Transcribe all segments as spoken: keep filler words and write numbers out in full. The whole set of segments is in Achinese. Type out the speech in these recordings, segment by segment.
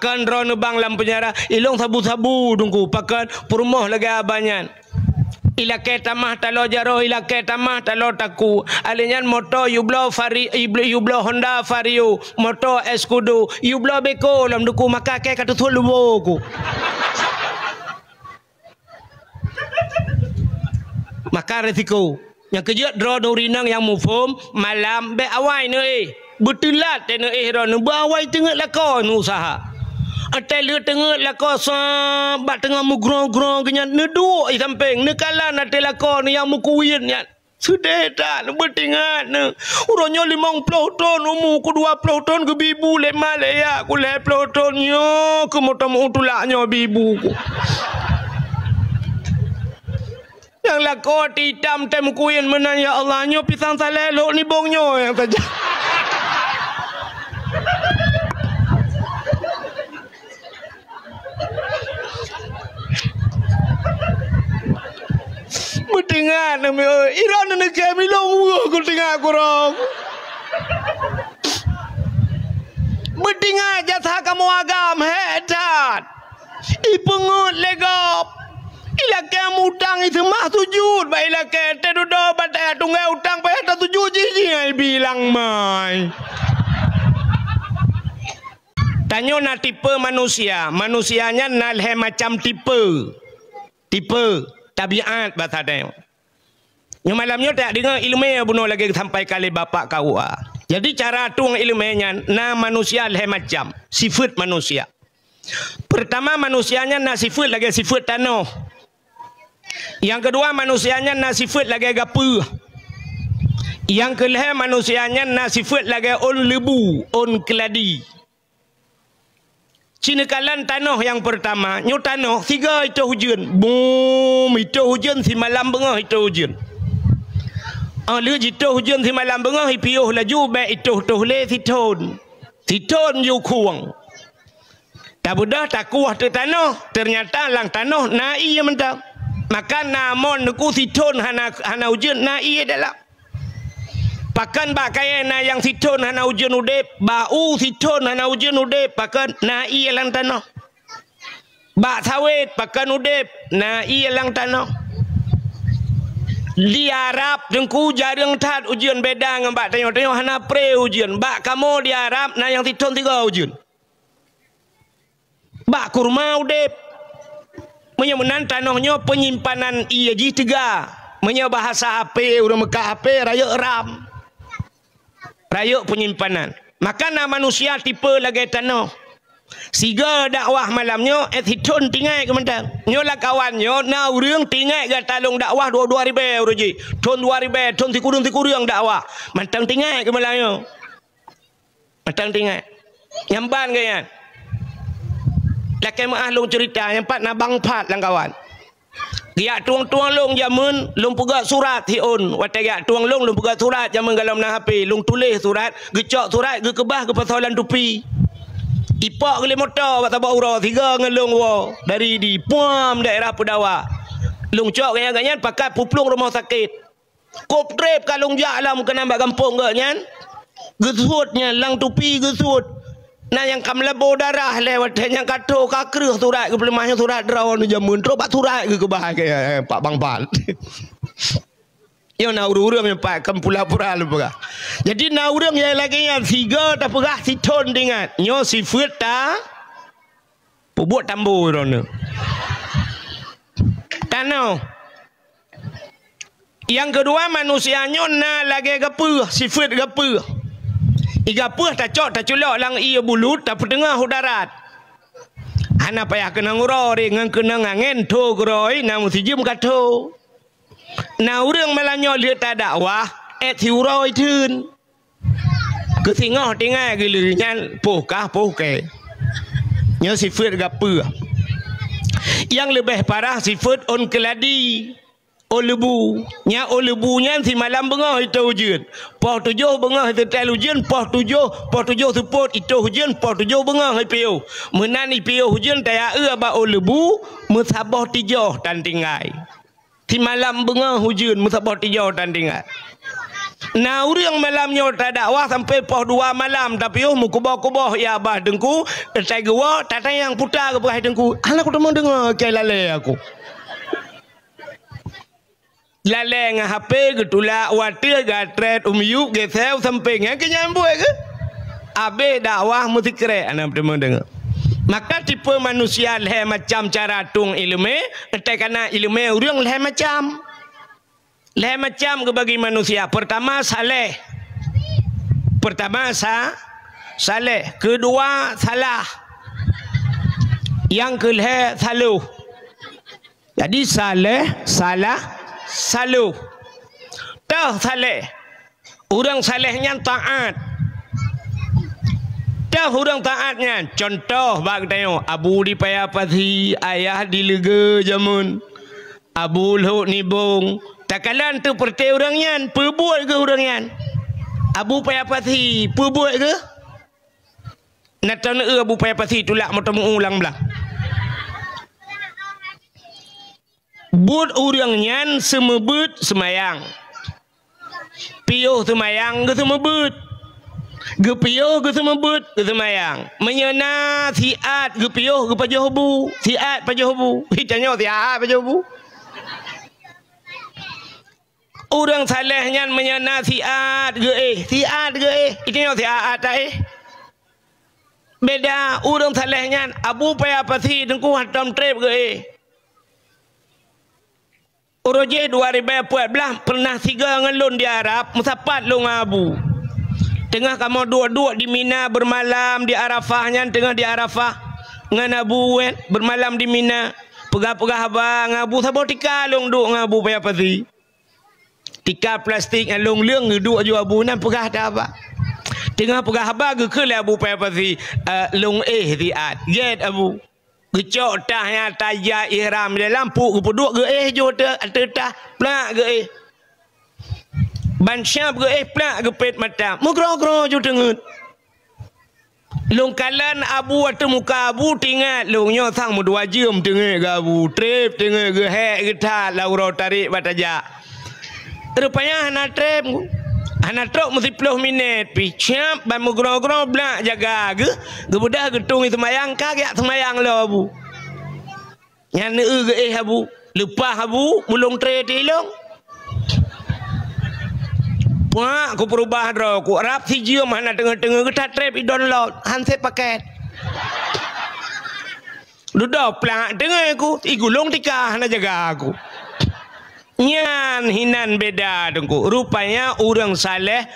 Pakon droeneuh bang lam peunjara, ilong sabu-sabu Teungku, pakon peurumoh lagée abah nyan. Ilakée tamah taloe jaroe, ilakée tamah taloe takue. Alèh nyan moto yubloe Vari-, yubloe, yubloe Honda Vario, moto Escudo, yubloe beko lom Teungku, maka kée ka teuthot lubô ku. Maka resiko. Nyang keujeuet droeneuh ureueng inong nyang muphom, malam bék awai neuéh. Beuteulat teuh neuéh droeneuh, beuawai teungeut lakoe neuusaha. Watée lheueh teungeut lakoe sa bak teungoh mugrong-grong geuh nyan, neuduek di sampéng, neukalon watée lakoe neuh nyang meukuwien nyan. Seudeh that, beutingat neuh. Uroe nyoe limong ploh thon umu ku, dua ploh thon geubi bu lé ma lé ya ku, lhée ploh thon nyoe keu moto meu tulak nyoe bi bu ku. Nyang lakoe titam tem kuyen meunan, ya Allah, nyoe pisang saleh lhok nibong nyoe nyang saja. Meutingat nami, oi, iron neukém ilong weueh ku tingak kurong. Meutingat jasa kamoe agam hék that. Ipeungeut lé gob. Ilakée mutang iseumah sujut bak ilakée, teududoe bak taya tunggai utang payah tasujut jih-jih ai bilang mai. Tanyoe na tipe manusia. Manusia nyan na lhée macam tipe. Tipe, tabiat basa tanyoe. Nyoe malam nyoe tadeungoe ileumé bunoe lagée geusampaikan lé Bapak K U A. Jadi cara tueng ileumé nyan na manusia lhée macam, sifeuet manusia. Peurtama manusia nyan na sifeuet lagée sifeuet tanoh. Nyang keudua manusia nyan na sifeuet lagée gapeue. Nyang keulhée manusia nyan na sifeuet lagée ôn leubu, ôn keuladi. Ci neukalon tanoh nyang peurtama, nyoe tanoh sigoe itoh ujeuen. Bum, itoh ujeuen simalam beungoh itoh ujeuen. Óh lheueh jitoh ujeuen simalam beungoh, ipiôh laju bék itoh-toh lé sithon. Sithon jukhueng. Tabeudôh takueh teuk tanoh, teunyata lam tanoh na ié mantong. Maka na mon neuku sithon hana, hana ujeuen na ié dalam. Pakon bak kayée na nyang sithon hana ujeuen udeb, bak u sithon hana ujeuen udeb, pakon na ié lam tanoh. Bak sawét pakon udeb, na ié lam tanoh. Di Arab teungku jareueng that ujeuen beda ngon bak tanyoe, tanyoe hana pré ujeuen. Bak kamoe di Arab na nyang sithon sigoe ujeuen. Bak kurma udeb. Meunyoe meunan tanoh nyoe peunyimpanan ié jih teuga. Meunyoe bahasa H P ureuëng meukat H P rayeuk RAM. Rayeuk peunyimpanan. Maka na manusia tipe lagée tanoh. Sigoe dakwah malam nyoe, eh, sithon tinggai keu mantong. Nyoe lakawan nyoe na ureuëng tinggai gata lôn dakwah dua-dua ribée uroe jih. Thon dua ribée, thon sikureueng-sikureueng dakwah. Mantong tinggai keu malam nyoe. Mantong tinggai. Nyang ban geuh nyan. Lakée meuáh lôn ceurita, nyang pat na bang phat lam kawan. Geujak tueng-tueng lôn jameun, lôn peugét surat hi ôn. Watée geujak tueng lôn, lôn peugét surat jameun golom na H P, lôn tuléh surat, geucok surat, geukeubah, geupasoe lam tupi. Ipok geulé moto bak saboh uroe, sigoe ngon lôn woe dari di Puam daerah Peudawa. Lôn cok geuhnyan, geuhnyan pakat peuplueng rumoh sakét. Kop treb ka lôn jak lam keunan bak gampông geuh nyan. Geusuet nyan lam tupi geusuet. Na nyang ka meulabo darah lé watée nyan ka tho ka kreueh surat geupeuleumah nyoe surat droe nyoe jameun trok bak surat geukeubah keu, eh, Pak Bang Pat. Nyoe na ureuëng-ureuëng nyang pat kon pura-pura lôn peugah. Jadi na ureuëng nyang lagée nyan sigoe tapeugah sithon teuingat. Nyoe sifeuet ta peubuet tambo droeneuh. Tanoh. Nyang keudua, manusia nyoe na lagée gapeue, sifeuet gapeue. Ié gapeue tacok taculok lam ié bulut, tapeuteungoh u darat. Hana payah keunong uroe, ngon keunong angén tho keudroe, na meusijeum ka tho. Na ureuëng malam nyoe lheueh tadakwah, ék siuroe theun. Keu singoh tinggai geuleuh nyan poh kah poh kée. Nyoe sifeuet gapeue. Nyang leubeh parah sifeuet ôn keuladi, ôn leubu. Nyang ôn leubu nyan simalam beungoh itoh ujeuen. Poh tujoh beungoh iteutel ujeuen, poh tujoh, poh tujoh seupôt itoh ujeuen, poh tujoh beungoh ipiôh. Meunan ipiôh ujeuen tayaeu bak ôn leubu, meusaboh tijoh tan tinggai. Simalam beungoh ujeuen meusaboh tijoh tan tinggai. Na ureuëng malam nyoe tadakwah sampai poh dua malam, tapiôh meukuboh-kuboh ya bah Teungku, tai geuwoe, tatanyong puta geupeugah Teungku. Hana kuteumé deungoe keu lalée aku. Lalée ngon H P geutulak, watée gatrét u miyueb geuseuh sampéng, nyan keuh nyang buet geuh. Abéh dakwah meusikrek, hana teumé deungoe. Maka tipe manusia lhée macam cara tueng iéleumé, entai kana iéleumé ureuëng lhée macam. Lhée macam geubagi manusia. Peurtama, saleh. Peurtama, sa-, saleh. Keudua, salah. Nyang keulhée, saloh. Jadi, saleh, salah, saloh. Toh saleh. Ureuëng saleh nyan taát. Toh ureuëng taát nyan. Cuntoh bak geutanyoe, abu di Paya Pasi, ayah di Leugée jameun. Abu Lhok Nibong. Takalon teupeureuté ureuëng nyan, peubuet geuh ureuëng nyan. Abu Paya Pasi, peubuet geuh. Na taneuk Abu Paya Pasi tulak meuteumeu ulang blah. Buet ureuëng nyan seumeubeuet seumayang. Piôh seumayang geuseumeubeuet. Geupiôh geuseumeubeuet geuseumayang. Meunyoe na siat geupiôh geupajoh bu, siat pajoh bu. Itanyoe siat pajoh bu. Ureuëng saleh nyan meunyoe na siat geuéh, siat geuéh. Itanyoe siat taéh. Beda ureuëng saleh nyan, Abu Paya Pasi Teungku hantom treb geuéh. Uroe jéh dua ribèe peuet blah peureunah sigoe ngon lôn di Arab, meusapat lôn ngon Abu. Teungoh kamoe duek-duek di Mina, beumalam di Arafah nyan, teungoh di Arafah ngon Abu, eh, beumalam di Mina. Peugah-peugah haba ngon Abu, saboh tika lôn duek ngon Abu Paya Pasi. Tika plastik nyang lôn leueng geuduek aju Abu nyan peugah that haba. Teungoh peugah haba geukheun lé Abu Paya Pasi, eh, lôn éh siat. Gét Abu. Geucok tah nyang tajak ihram di dalam, puk geupeuduek geuéh ju ateueh tah, plak geuéh. Ban syab geuéh plak geupét mata. Meugroe-groe ju teungeut. Lôn kalon Abu ateueh muka Abu, teuingat lôn nyoe sang meudua jeuem teungeut geuh Abu. Treb teungeut geuh, hék geuh that lam uroe tarek bak tajak. Rupanya hana treb, hana trok meusiploh minét pih. Siab ban meugroe-groe blak jaga geuh, geubeudôh geutung seumayang, ka geujak seumayang lom Abu. Nyan neueu geuéh Abu. Leupah Abu, meulông tré tilông. Puak ku peurubah droe, ku rab sijeuem hana teungeut-teungeut, geutat treb idon lom, han sép pakét. Dudoe plak teungeut ku, igulong tika hana jaga ku. Nyan hinan beda Teungku. Rupanya ureuëng saleh,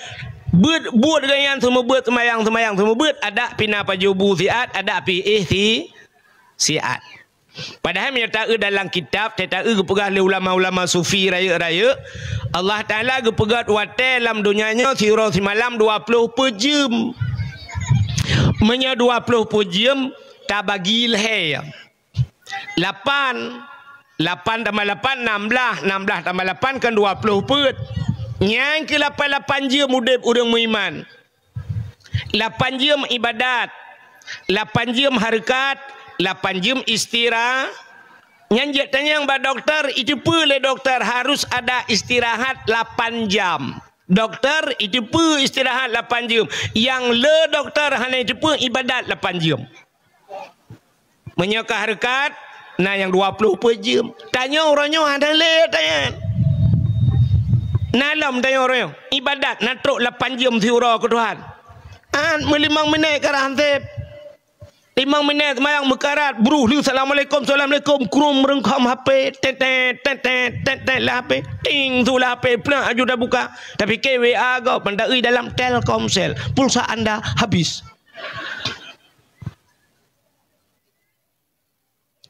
beuet, buet geuh nyan seumeubeuet, seumayang, seumayang seumeubeuet, adak pih na pajoh bu siat, adak pih éh si, siat. Padahai meunyoe taeu dalam kitab, taeu geupeugah lé ulama-ulama sufi rayeuk-rayeuk, Allah Taala geupeugét watée lam donya nyoe siuroe simalam dua ploh peuet jeuem. Meunyoe dua ploh peuet jeuem, tabagi lhée. Lapan. Lapan tambah lapan, nam blaih. Nam blaih tambah lapan kan dua ploh peuet. Nyan keuh lapan-lapan jeuem udeb ureuëng meuiman. Lapan jeuem ibadat, lapan jeuem hareukat, lapan jeuem istira-, nyan jeuet tanyong bak dokto, iteupeue lé dokto harus ada istirahat lapan jam. Dokto iteupeue istirahat lapan jeuem. Nyang le dokto hana iteupeue ibadat lapan jeuem. Meunyoe ka hareukat, na nyang dua ploh peuet jeuem. Tanyoe uroe nyoe hana lé tanyan. Na lom tanyoe uroe nyoe. Ibadat na trok lapan jeuem siuroe keu Tuhan. An meulimong minét ka rhah han sép. Limong minét seumayang meukarat, bruh lheueh assalamualaikum, assalamualaikum, krum meureuengkhom H P, tetet, tetet, tetet lah H P, ting su lah H P, plak aju tabuka. Tapike W A gob, mantong dalam Telkomsel, pulsa anda habis.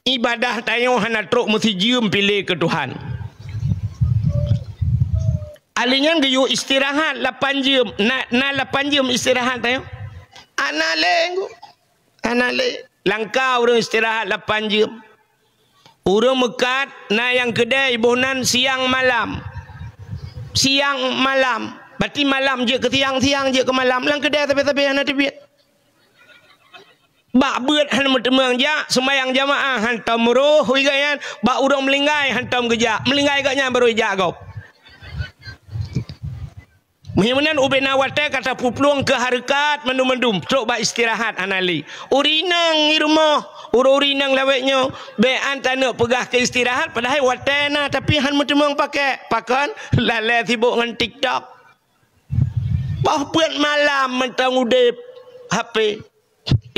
Ibadah tanyoe hana trok meusijeuem piléh keu Tuhan. Ahli nyan geuyue istirahat lapan jeuem, na, na lapan jeuem istirahat tanyoe. Hana lé, Teungku. Hana lé. Langka ureuëng istirahat lapan jeuem. Ureuëng meukat na nyang keudè iboh nan siang malam. Siang malam. Berarti malam jeuet keu siang, siang jeuet keu malam. Lam keudè sabe-sabe hana teubiet. Bak beuet hana meuteumé jak, seumayang jamaah hantom roh, hui gobnyan, bak ureuëng meulinggai hantom geujak, meulinggai gobnyan barô ijak gob. Meunyoe meunan ubena watée ka tapeuplueng keu hareukat mandum-mandum, trok bak istirahat hana lé. Ureuëng inong i rumoh, ureuëng-ureuëng inong lawét nyoe, bék an taneuk peugah keu istirahat, padahai watée na, tapi han meuteumong pakai. Pakon? Lalée sibok ngon TikTok. Boh peuet malam mantong udeb H P.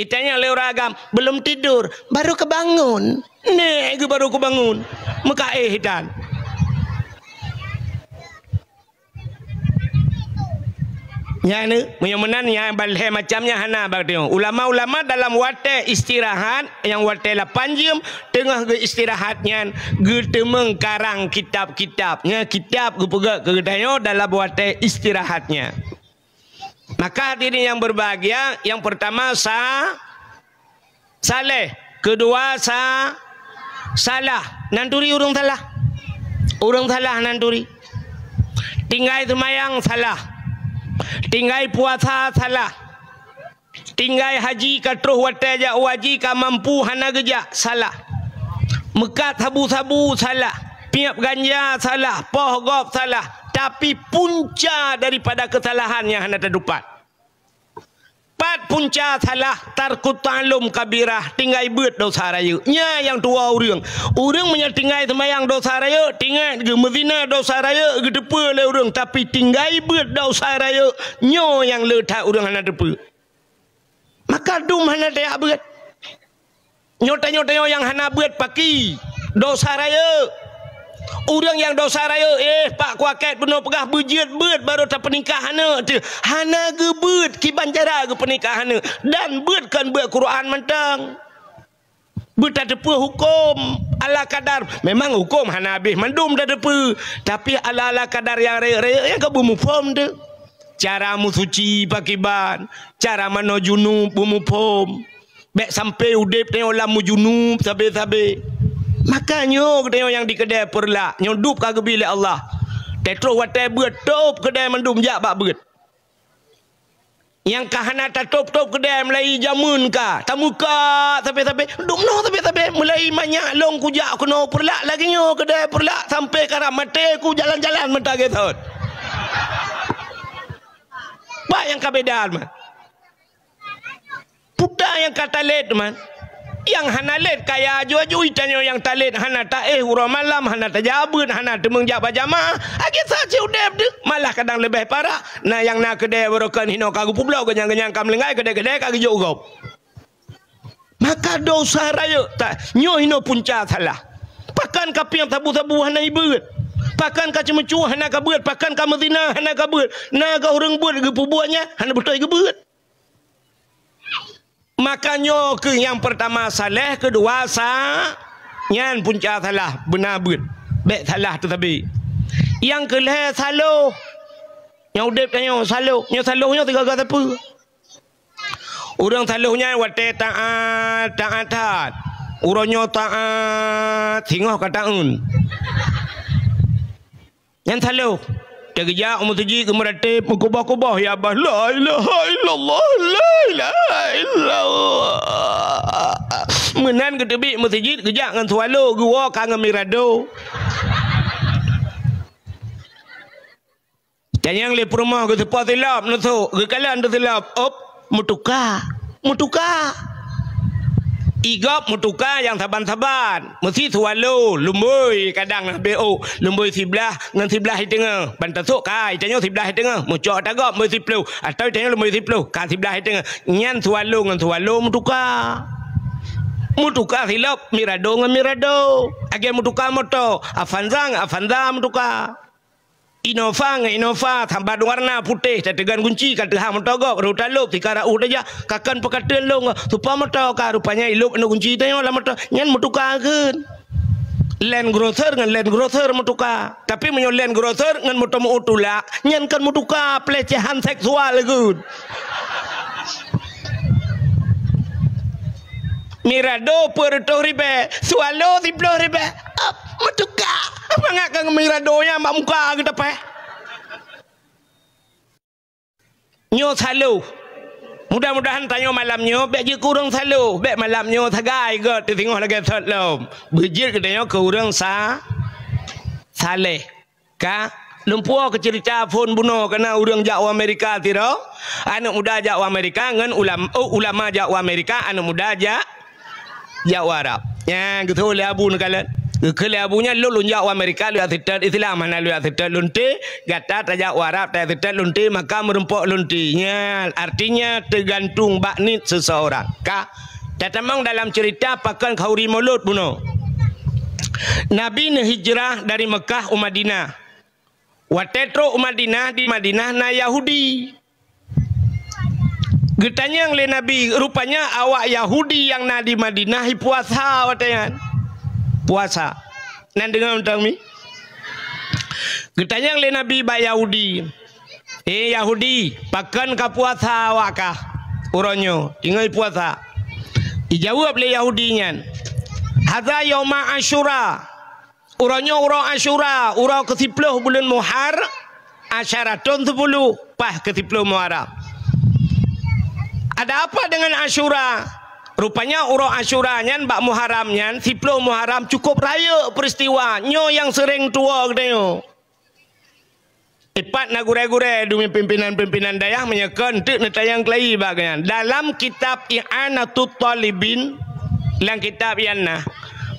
Itanyong lé ureuëng agam, "Belum tidur?" "Baru kebangun." "Nèk geuh baru kebangun?" Meukaéh itan. Nyan, meunyoe meunan, nyan ban lhée macam nyan hana bak tanyoe. Ulama-ulama dalam watée istirahat, nyang watée lapan jeuem, teungoh geu-istirahat nyan, geuteumeung karang kitab-kitab. Nyan kitab geupeugét keu geutanyoe dalam watée istirahat nyan. Maka hadirin yang berbahagia, yang pertama sa-, saleh, kedua sa-, salah. Nan turi ureuëng salah. Ureuëng salah nan turi. Tinggai seumayang salah. Tinggai puasa salah. Tinggai haji ka troh watée jak haji ka mampu hana geujak, salah. Meukat sabu-sabu, salah. Piep ganja, salah. Poh gob, salah. Tapi punca daripada kesalahan nyang hana tatupat. Pat punca salah? Tarkut ta'allum kabirah, tinggai beuet dosa rayeuk. Nyan nyang tuwoe ureuëng. Ureuëng meunyoe tinggai seumayang dosa rayeuk, tingat geuh meuzina dosa rayeuk, geuteupeue lé ureuëng, tapi tinggai beuet dosa rayeuk, nyoe nyang le that ureuëng hana teupeue. Maka dum hana tajak beuet. Nyoe tanyoe-tanyoe nyang hana beuet paki, dosa rayeuk. Ureuëng nyang dosa rayeuk, eh, pak kuakét bunoe peugah beujeuet beuet baru tapeunikah aneuk teuh. Hana geubeuet kiban cara geupeunikah aneuk. Dan beuet kon beuet Quran mantong. Beutateupeue huköm ala kadar. Memang huköm hana habéh mandum tateupeue, tapi ala-ala kadar nyang rayeuk-rayeuk nyan ka beumuphom teuh. Cara meusuci pakiban, cara manoe junub beumuphom. Bék sampai udeb tanyoe lam meujunub sabe-sabe. Maka nyoe geutanyoe nyang di keudée peureulak, nyoe dub ka geubi lé Allah. Teutroh watée beuet, tôb keudée mandum jak bak beuet. Nyang ka hana tatôb-tôb keudée mulai jameun ka, tameuka sabe-sabe, dub noe sabe-sabe, mulai manyak lôn kujak keunoe peureulak lagée nyoe keudée peureulak sampai karab maté ku jalan-jalan meuta gét thot. Bah nyang ka beda man. Puta nyang ka talét man. Nyang hana lét kaya aju-aju, tanyoe nyang talét hana taéh uroe malam, hana tajak beuet, hana teumeung jak bak jamaah. Akhé sa cit udeb deuh, malah kadang leubeh parah. Na nyang na keudée barokon hinoe ka geupeubloe, geunyang-geunyang ka meulinggai, keudée-keudée ka geujok gob. Maka dosa rayeuk ta-, nyoe hinoe punca salah. Pakon ka piep sabu-sabu hana ibeuet. Pakon ka ceumeucue hana ka beuet, pakon ka meuzina hana ka beuet. Na ka ureuëng beuet geupeubuet nyan hana beutôi geubeuet. Maka nyoe keuh nyang peurtama salah, keudua sa-, nyan punca salah, beuna beuet. Bék salah teuh sabe. Nyang keulhée saloh. Nyang udeb tanyoe saloh. Nyoe saloh nyoe sigaga sapeue? Ureuëng saloh nyan watée taát, taát that. Uroe nyoe taát, singoh ka taeun. Nyan saloh. Teugeujak u meuseujid geumeurateb, meukuboh-kuboh, "Ya Allah, la ilaha illallah, la ilaha illallah." Meunan geuteubiet meuseujid, geujak ngon swallow, geuwoe ka ngon mirado. Tanyong lé peurumoh, geuseupoh silop neusok, geukalon teuh silop, op, meutuka, meutuka. Igob meutuka nyang saban-saban, meusi swallow, lumboi kadang na B O, lumboi siblah ngon siblah i teungoh, ban tasok kai, tanyoe siblah i teungoh, meucok tagob lumboi siploh, atawa tanyoe lumboi siploh, ka siblah i teungoh, nyan swallow ngon swallow meutuka. Meutuka silop, mirado ngon mirado, lagée meutuka moto, Avanza ngon Avanza meutuka. Innova ngon Innova, saban warna putéh, tateugon gunci, ka teuhah moto gob, rot talop, tika raoh tajak, kakon peukateuen lôn, supo moto ka, rupanya ilop aneuk gunci tanyoe lam moto, nyan meutuka kheun. Land Cruiser ngon Land Cruiser meutuka. Tapi meunyoe Land Cruiser ngon moto meu tulak, nyan kon meutuka, pelecehan seksual kheun. Mirado peuet reutôh ribée, swallow siploh ribée. Ap, meutuka. Mangat ka mirado nyan bak muka geutapah. Nyoe saloh. Mudah-mudahan tanyoe malam nyoe bék jeuet keu ureuëng saloh, bék malam nyoe sagai gét teusingoh lagée sot lom. Beujeuet geutanyoe keu ureuëng sa-, saleh. Ka Lôn puwoe keu ceurita phon bunoe, keunan ureuëng jak u Amerika sidroe, aneuëk muda jak u Amerika ngon ulam-, oh, ulama jak u Amerika, aneuëk muda jak, jak u Arab. Nyan geuteupeue lé Abu neukalon. Geukheun lé Abu nyan, lôn, lôn jak u Amerika, lôn jak seutôt Islam, hana lôn jak seutôt lonte, gata tajak u Arab, tajak seutôt lonte, maka meurumpok lonte. Nyan, artinya teugantung bak niet seseorang. Ka, tatamong dalam ceurita pakon khauri mulod bunoe. Nabi neuhijrah dari Mekah u Madinah. Watée trok u Madinah, di Madinah na Yahudi. Geutanyong lé Nabi, rupanya awak Yahudi nyang na di Madinah jipuasa watée nyan. Puasa. Nan deungoe mantong mi? Geutanyong lé Nabi bak Yahudi, "Eh Yahudi, pakon ka puasa awak kah uroe nyoe? Ingat puasa." Ijaweueb lé Yahudi nyan, "Hadza yauma Asyura." Uroe nyoe uroe Asyura, uroe keusiplôh buleuen Muhar-, Asyara, thôn siploh, paih keusiplôh Muharram. Ada apa dengan Asyura? Rupanya uroe Asyura nyan bak Muharram nyan, siploh Muharram, cukup rayeuk peristiwa. Nyoe nyang seuréng tuwoe geutanyoe. Ipat na gurée-gurée deungon pimpinan-pimpinan dayah meunyoe kon teuk neutanyong keulayi bak geuhnyan. Dalam kitab I'anatut Talibin, lam kitab nyan na,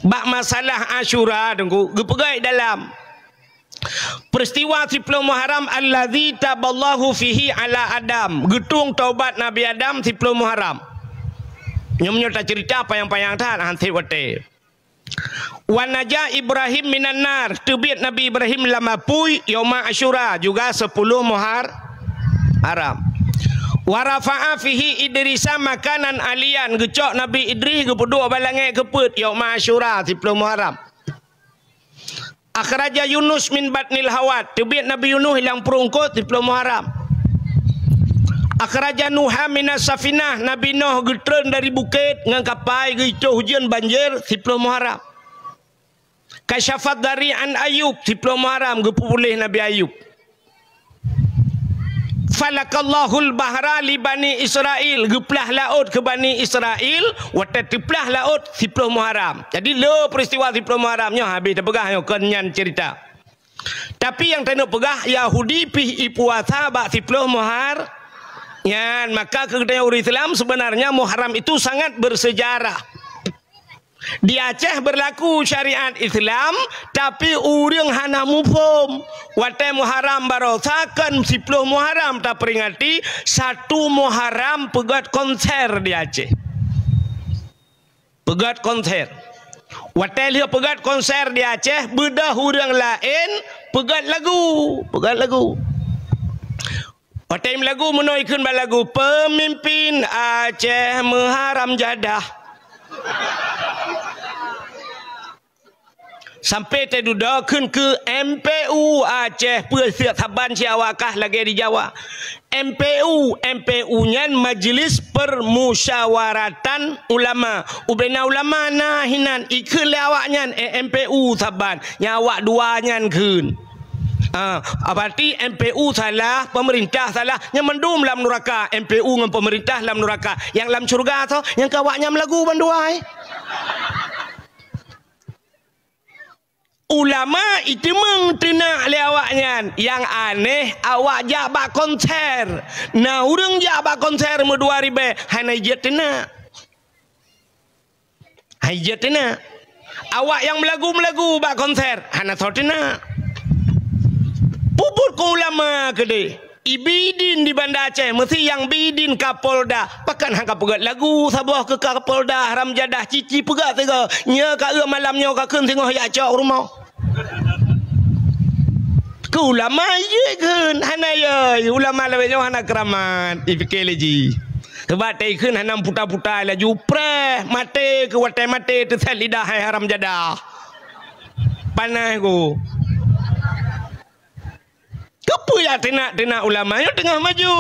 bak masalah Asyura, Teungku, geupeugah dalam peristiwa siploh Muharram, "Allazi taballahu fihi ala Adam", geutueng taubat Nabi Adam siploh Muharram. Nyoe meunyoe taceurita panyang-panyang that, han sép watée. "Wa naja Ibrahim minan nar", teubiet Nabi Ibrahim lam apui, yauma Asyura, juga siploh Muhar-, Haram. "Wa rafa'a fihi Idrisa makanan aliyan", geucok Nabi Idris geupeuduek bak langét keu peuet, yauma Asyura, siploh Muharram. "Akhraja Yunus min batnil hawat", teubiet Nabi Yunus lam pruet eungkôt, siploh Muharram. "Akhraja Nuha minas safinah", Nabi Nuh geutreun dari bukét ngon kapai, geuitoh ujeuen banjir, siploh Muharram. "Kasyafad dari an Ayub", siploh Muharram, geupeupuléh Nabi Ayub. "Falakallahul bahra li Bani Israil", geuplah laôt keu Bani Israil, watée teuplah laôt siploh Muharram. Jadi, le peristiwa siploh Muharram nyoe habéh tapeugah nyoe, kon nyan ceurita. Tapi nyang taneuk peugah, Yahudi pih ipuasa bak siploh Muhar-, nyan, maka keu geutanyoe ureuëng Islam, sebenarnya Muharram itu sangat bersejarah. Di Aceh berlaku syariat Islam, tapi ureuëng hana muphom. Watée Muharram barosa, kon siploh Muharram taperingati, satu Muharram peugét konser di Aceh. Peugét konser. Watée lheueh peugét konser di Aceh, beudôh ureuëng laén peugét lagu, peugét lagu. Watée meulagu, meunoe ikheun bak lagu, "Peumimpin Aceh meuharam jadah." Sampoe teududoe kheun keu M P U Aceh, peue siat saban siat awak kah lagée di Jawa. M P U, M P U nyan Majelis Permusyawaratan Ulama. Ubena ulama na hinan, ikheun lé awaknyan, eh, M P U saban. Nyang awak dua nyan kheun. Ah, berarti M P U salah, pemerintah salah. Nyang mandum lam nuraka, M P U ngon pemerintah lam nuraka. Nyang lam syurga soe? Nyang keu awaknyan meulagu bandua, eh. Ulama iteumeung teunak lé awaknyan. Nyang aneh, awak jak bak konser. Na ureuëng jak bak konser meudua ribée, hana jeuet teunak. Hai jeuet teunak. Awak nyang meulagu-meulagu bak konser, hana soe teunak. Peubuet keu ulama keudeh. Ibidin di Banda Aceh, meusi nyang bidin Kapolda. Pakon han ka peugét lagu saboh keu Kapolda, haram jadah, cici peugét sigoe. Nyoe ka eu malam nyoe ka kheun singoh jak cok rumoh. Keu ulama jeuet kheun, hana yoi. Ulama lawét nyoe hana keuramat, ipike lé jih. Sabab teu kheun hana puta-puta laju preh, maté keu watée maté teusét lidah hai haram jadah. Panas ku. Keupeue jak teunak-teunak ulama nyoe teungoh maju?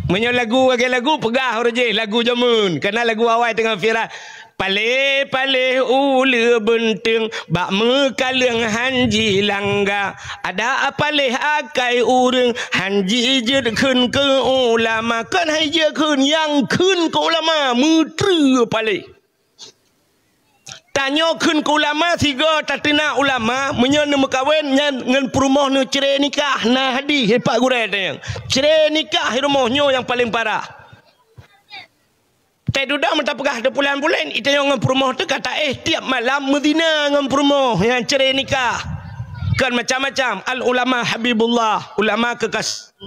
Meunyoe lagu lagée lagu peugah ureuëng jih lagu jameun, kana lagu awai teungoh viral. Paléh-paléh uleue beunteueng, bak meukaleueng han jilangga. Ada paléh akai ureuëng, han jijeuet kheun keu ulama. Kon han jijeuet kheun, nyang kheun keu ulama, meutreue paléh. Tanyoe kheun keu ulama, sigoe tateunak ulama, meunyoe neumeukawen nyan ngon peurumoh neucre nikah, na hadih, pat gurée tanyong. Cre nikah rumoh nyoe nyang paleng parah. Teududoe meuta peugah teupulan-pulan, itanyong ngon peurumoh teuka taéh tiep malam meuzina ngon peurumoh nyang cre nikah. Kon macam-macam, al ulama habibullah, ulama keukas-,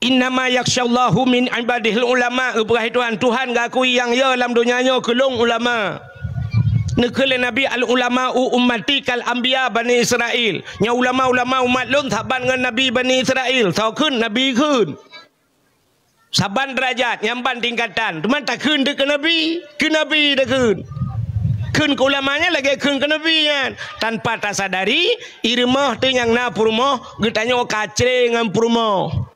Innama yakhsyallahu min ibadihil ulama, geupeugah Tuhan. Tuhan geukui nyang yo lam donya nyoe keu lôn ulama. Neukheun lé Nabi, "Al ulama'u ummati kal anbiya Bani Israil." Nyoe ulama-ulama umat lôn saban ngon Nabi Bani Israil, soe kheun Nabi kheun. Saban deurajat, nyang ban tingkatan. Teuma takheun teuh keu Nabi, keu Nabi takheun. Kheun keu ulama nyan lagée kheun keu Nabi nyan. Tanpa tasadari, i rumoh teuh nyang na peurumoh, geutanyoe ka cre ngon peurumoh.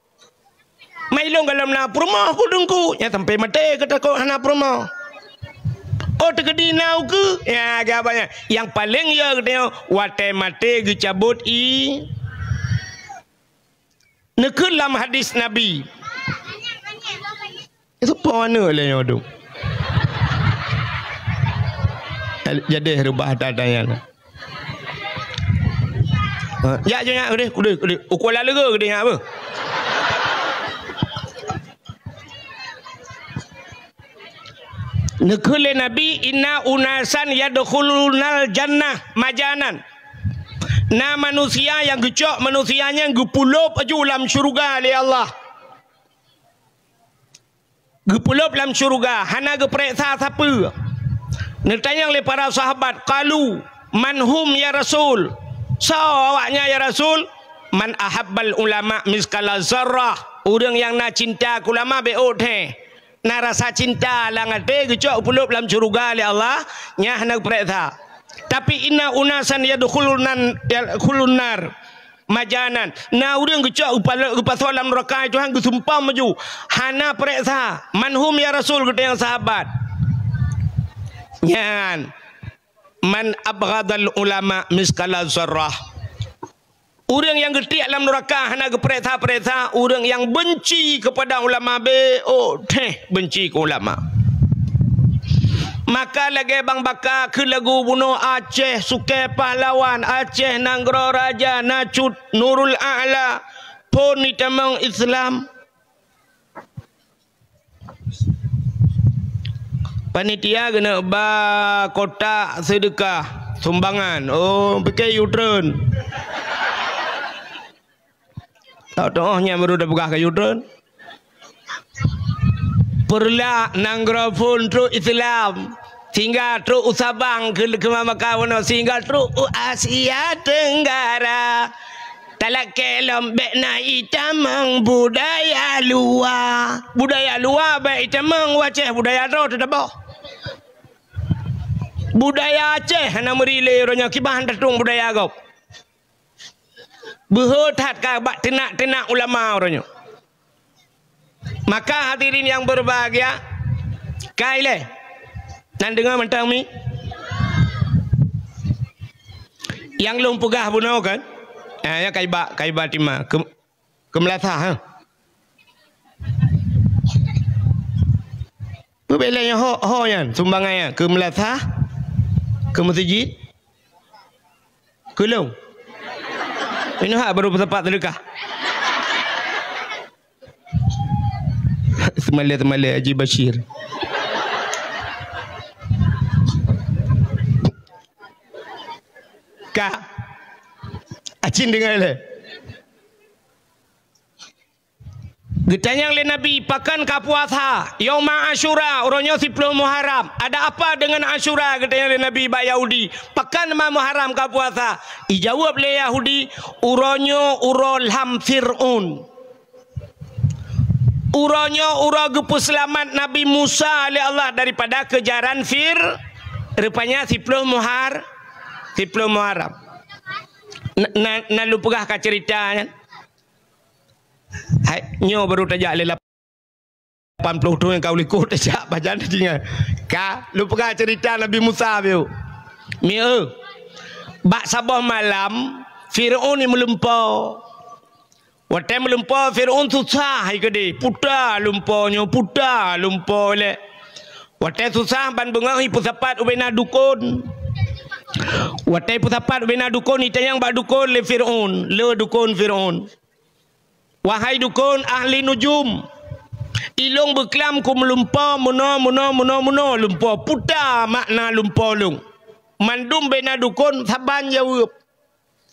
Mai lôn gohlom na peurumoh ku teungku, nyan sampai maté geutakot hana peurumoh. Oh, teukeudi na ukeue? Ya, geuba nyan. Nyang paleng yo geutanyoe watée maté geucabot i. Neukheun lam hadis Nabi. Soe po aneuk lé nyoe tu. Jadi rubah tata nyan. Ha, jak je nyak keudeh, keudeh, keudeh. Ukoe lalege keudeh nyak apa? Neukheun lé Nabi, "Inna unasan yadkhulunal jannah majanan." Na manusia nyang geucok manusia nyan geupulop aju lam syeuruga lé Allah. Geupulop lam syeuruga, hana geupareksa sapeue. Neutanyong lé para sahabat, qalu, "Man hum ya Rasul?" Soe awaknyan ya Rasul? "Man ahabbal ulama miskala zarrah." Ureuëng nyang na cinta keu ulama bék ôk theh. Na rasa cinta lam até geucok geupulop lam syeuruga lé Allah, nyan hana geupareksa. Tapi inna unasan yadkhulunan, yadkhulun nar. Majanan. Na ureuëng geucok geupalo-, geupasoe lam neuraka Tuhan geusumpah maju. Hana pareksa. Man hum ya Rasul, geutanyong sahabat. Nyan. Man abghadal ulama miskala zarrah. Ureuëng nyang geutiek lam neuraka hana geupareksa-pareksa, ureuëng nyang benci keupada ulama bék ôk theh benci keu ulama. Maka lagée bang baka keu lagu bunoe Aceh sukée pahlawan, Aceh nanggroe raja na cut Nurul A'la, phon itamong Islam. Panitia keuneuk ba kotak seudeukah sumbangan. Oh, pike U-turn. Tahu-tahu nyan baru dah peugah ka U-turn. Peureulak nanggroe phon trok Islam, sehingga trok u Sabang keu, keu Maka bunoe, sehingga trok u Asia Tenggara. Talakée lom bék na itamong budaya luwa. Budaya luwa bék itamong u Aceh, budaya droe teutabah. Budaya Aceh hana meurilée uroe nyoe kiban tatueng budaya gob. Beuhe that ka bak teunak-teunak ulama uroe nyoe. Maka hadirin yang berbahagia, kai lé. Nan deungoe mantong mi? Nyang lôn peugah bunoe kan? Ah, ya kai bak, kai bak tima. Ke, ke meulasah, ha? Peubeleng ho, ho nyan, sumbangan nyan. Ke meulasah, ke meuseujid, ke lôn. Inoe ha baru peusapat seudeukah. Seumalée-seumalée Haji Bashir. Ka. Acin deungoe lé. Geutanyong lé Nabi, "Pakon ka puasa?" "Yauma Asyura, uroe nyoe siploh Muharram." "Ada apa dengan Asyura?" geutanyong lé Nabi bak Yahudi. "Pakon ma Muharram ka puasa?" Ijaweueb lé Yahudi, "Uroe nyoe uroe lham Fir'aun." Uroe nyoe uroe geupeuseulamat Nabi Musa lé Allah daripada keujaran Fir-, rupanya siploh Muhar-, siploh Muharram. Na, na, na lôn peugah ka ceurita nyan. Hai, nyoe baru tajak lé lapan ploh thon ka u likot tajak pajan tinggai. Ka, lôn peugah ceurita Nabi Musa bieu. Mieu. Bak saboh malam, Fir'aun ni meulumpoe. Watée meulumpoe Fir'aun susah hai keudeh, puta lumpoe nyoe, puta lumpoe lé. Watée susah ban beungoh ipeusapat ubena dukon. Watée ipeusapat ubena dukon, itanyong bak dukon lé Fir'aun, le dukon Fir'aun. Wahai dukon ahli nujum, ilong beuklam ku meulumpo meunoe, meunoe, meunoe, meunoe lumpo, puta makna lumpo lôn. Mandum bena dukon saban jaweueb.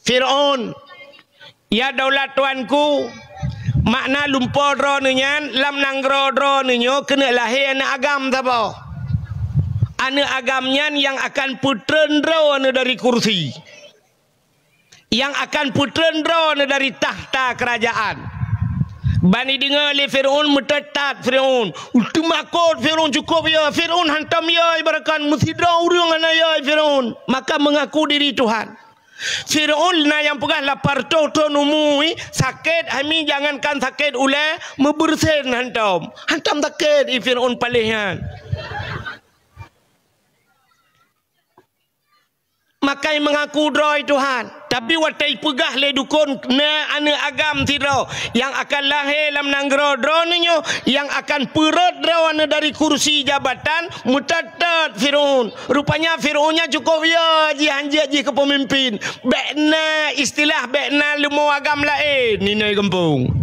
Fir'aun, ya daulat tuanku, makna lumpo droeneuh nyan lam nanggroe droeneuh nyoe keuneuk lahé aneuëk agam saboh. Aneuëk agam nyan nyang akan peutreun droeneuh dari kursi. Nyang akan peutreun droeneuh dari takhta keurajaan. Ban ideungoe lé Fir'aun, meutat-tat Fir'aun. Teumakot Fir'aun, cukop yo. Fir'aun hantom yo, ibaratkan meusidroe ureuëng hana yo Fir'aun. Maka meungaku diri Tuhan. Fir'aun na nyang peugah lapan reutôh thon umu, sakét hami, jangankan sakét ulée, meubeureusen hantom. Hantom sakét i Fir'aun paléh nyan. Makai meungaku droe Tuhan, tapi watée ipeugah lé dukon na aneuëk agam sidroe nyang akan lahé lam nanggroe droeneuh nyoe, nyang akan peurot droeneuh dari kursi jabatan, meutot-tot Fir'aun. Rupanya Fir'aun nyan cukop yo jih hanjeuet jih keu peumimpin. Bék na istilah, bék na leumo agam laén inoe gampông.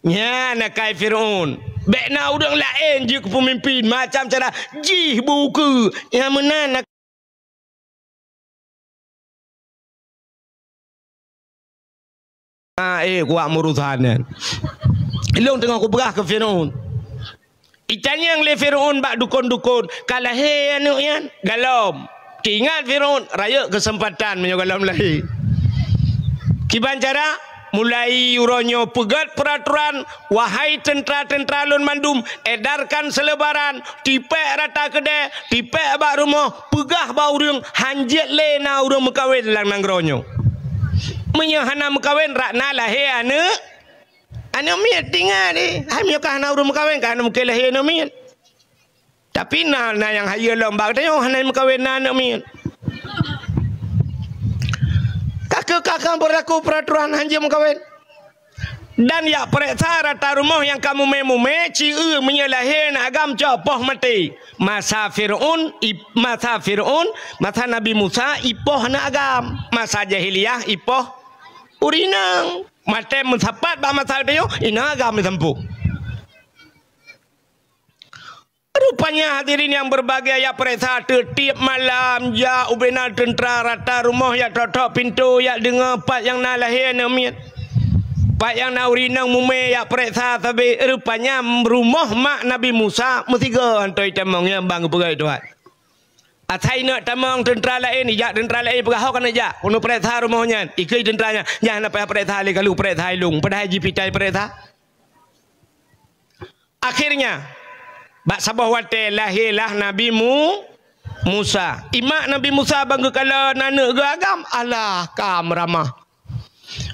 Nyan akai Fir'aun. Bék na ureuëng laén jeuet keu peumimpin, macam cara jih beu ukeue. Nyang meunan Ah, eh, kuat meurusan nyan. Ilong teungoh kupeugah keu Fir'aun. Itanyong lé Fir'aun bak dukon-dukon, ka lahé aneuëk nyan? Galom. Teuingat Fir'aun, rayeuk keuseumpatan meunyoe galom lahé. Kiban cara, mulai uroe nyoe peugét peuratoran, wahai teuntra-teuntra lôn mandum, edarkan seulebaran, tipék rata keudée, tipék bak rumoh, peugah bak ureuëng, hanjeuet lé na ureuëng meukawen lam nanggroe nyoe. Meunyoe hana meukawen, rak na lahé aneuëk, aneuëk miet, teuingat deh. Hai meunyoe ka hana ureuëng meukawen, ka hana mungken lahé aneuëk miet. Tapi na, na nyang hayeue lom bak geutanyoe hana meukawen na aneuëk miet. Ka keuh ka, ka beurlaku peuratoran hanjeuet meukawen. Dan yak peureksa rata rumoh nyang ka mumé-mumé, ci-eu meunyoe lahé aneuëk agam cok poh maté. Masa Fir'aun, i-, masa Fir'aun, masa Nabi Musa ipoh aneuëk agam. Masa jahiliyah ipoh ureuëng inong. Maté meusapat bak masa geutanyoe, inong agam meusampôh. Rupanya hadirin nyang berbahagia, yak peureksa teutieb malam jak ubena teuntra rata rumoh, yak tok-tok pintoe, yak deungoe pat nyang na lahé aneuëk miet. Pat nyang na ureuëng inong mumé, yak peureksa sabe. Rupanya rumoh mak Nabi Musa meusigoe hantom itamong, nyang ban geupeugah Tuhan. Asai neuk tamong teuntra laén, ijak teuntra laén peugah, "Ho keuneuk jak, keuneuk peureksa rumoh nyan." Ikeue teuntra nyan, "Nyan hana payah peureksa lé, ka lheueh peureksa ilong." Padahai jipitai peureksa. Akhirnya, bak saboh watée lahé lah Nabi Mu-, Musa. Imak Nabi Musa ban geukalon aneuëk geuh agam, alah ka meuramah.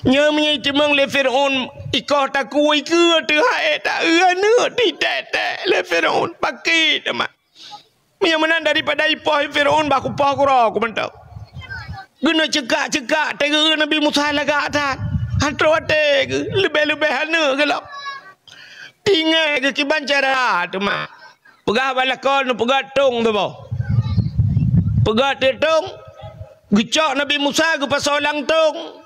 Nyoe meunyoe itimong lé Fir'aun, ikoh takue ikeue teuh hai ta-eu aneuëk, titek-tek lé Fir'aun, pakri teuma. Meunyoe meunan daripada ipoh Fir'aun, bah kupoh keudroe ku mantong. Geuneuk ceukak-ceukak, teugeue Nabi Musa lagak that. Hantroe watée geuh, leubeh-leubeh aneuëk geuh lom. Tinggai geuh kiban cara teuma. Peugah bak lakoe, neupeugah tong teuboh. Peugah teutong, geucok Nabi Musa geupasoe lam tong.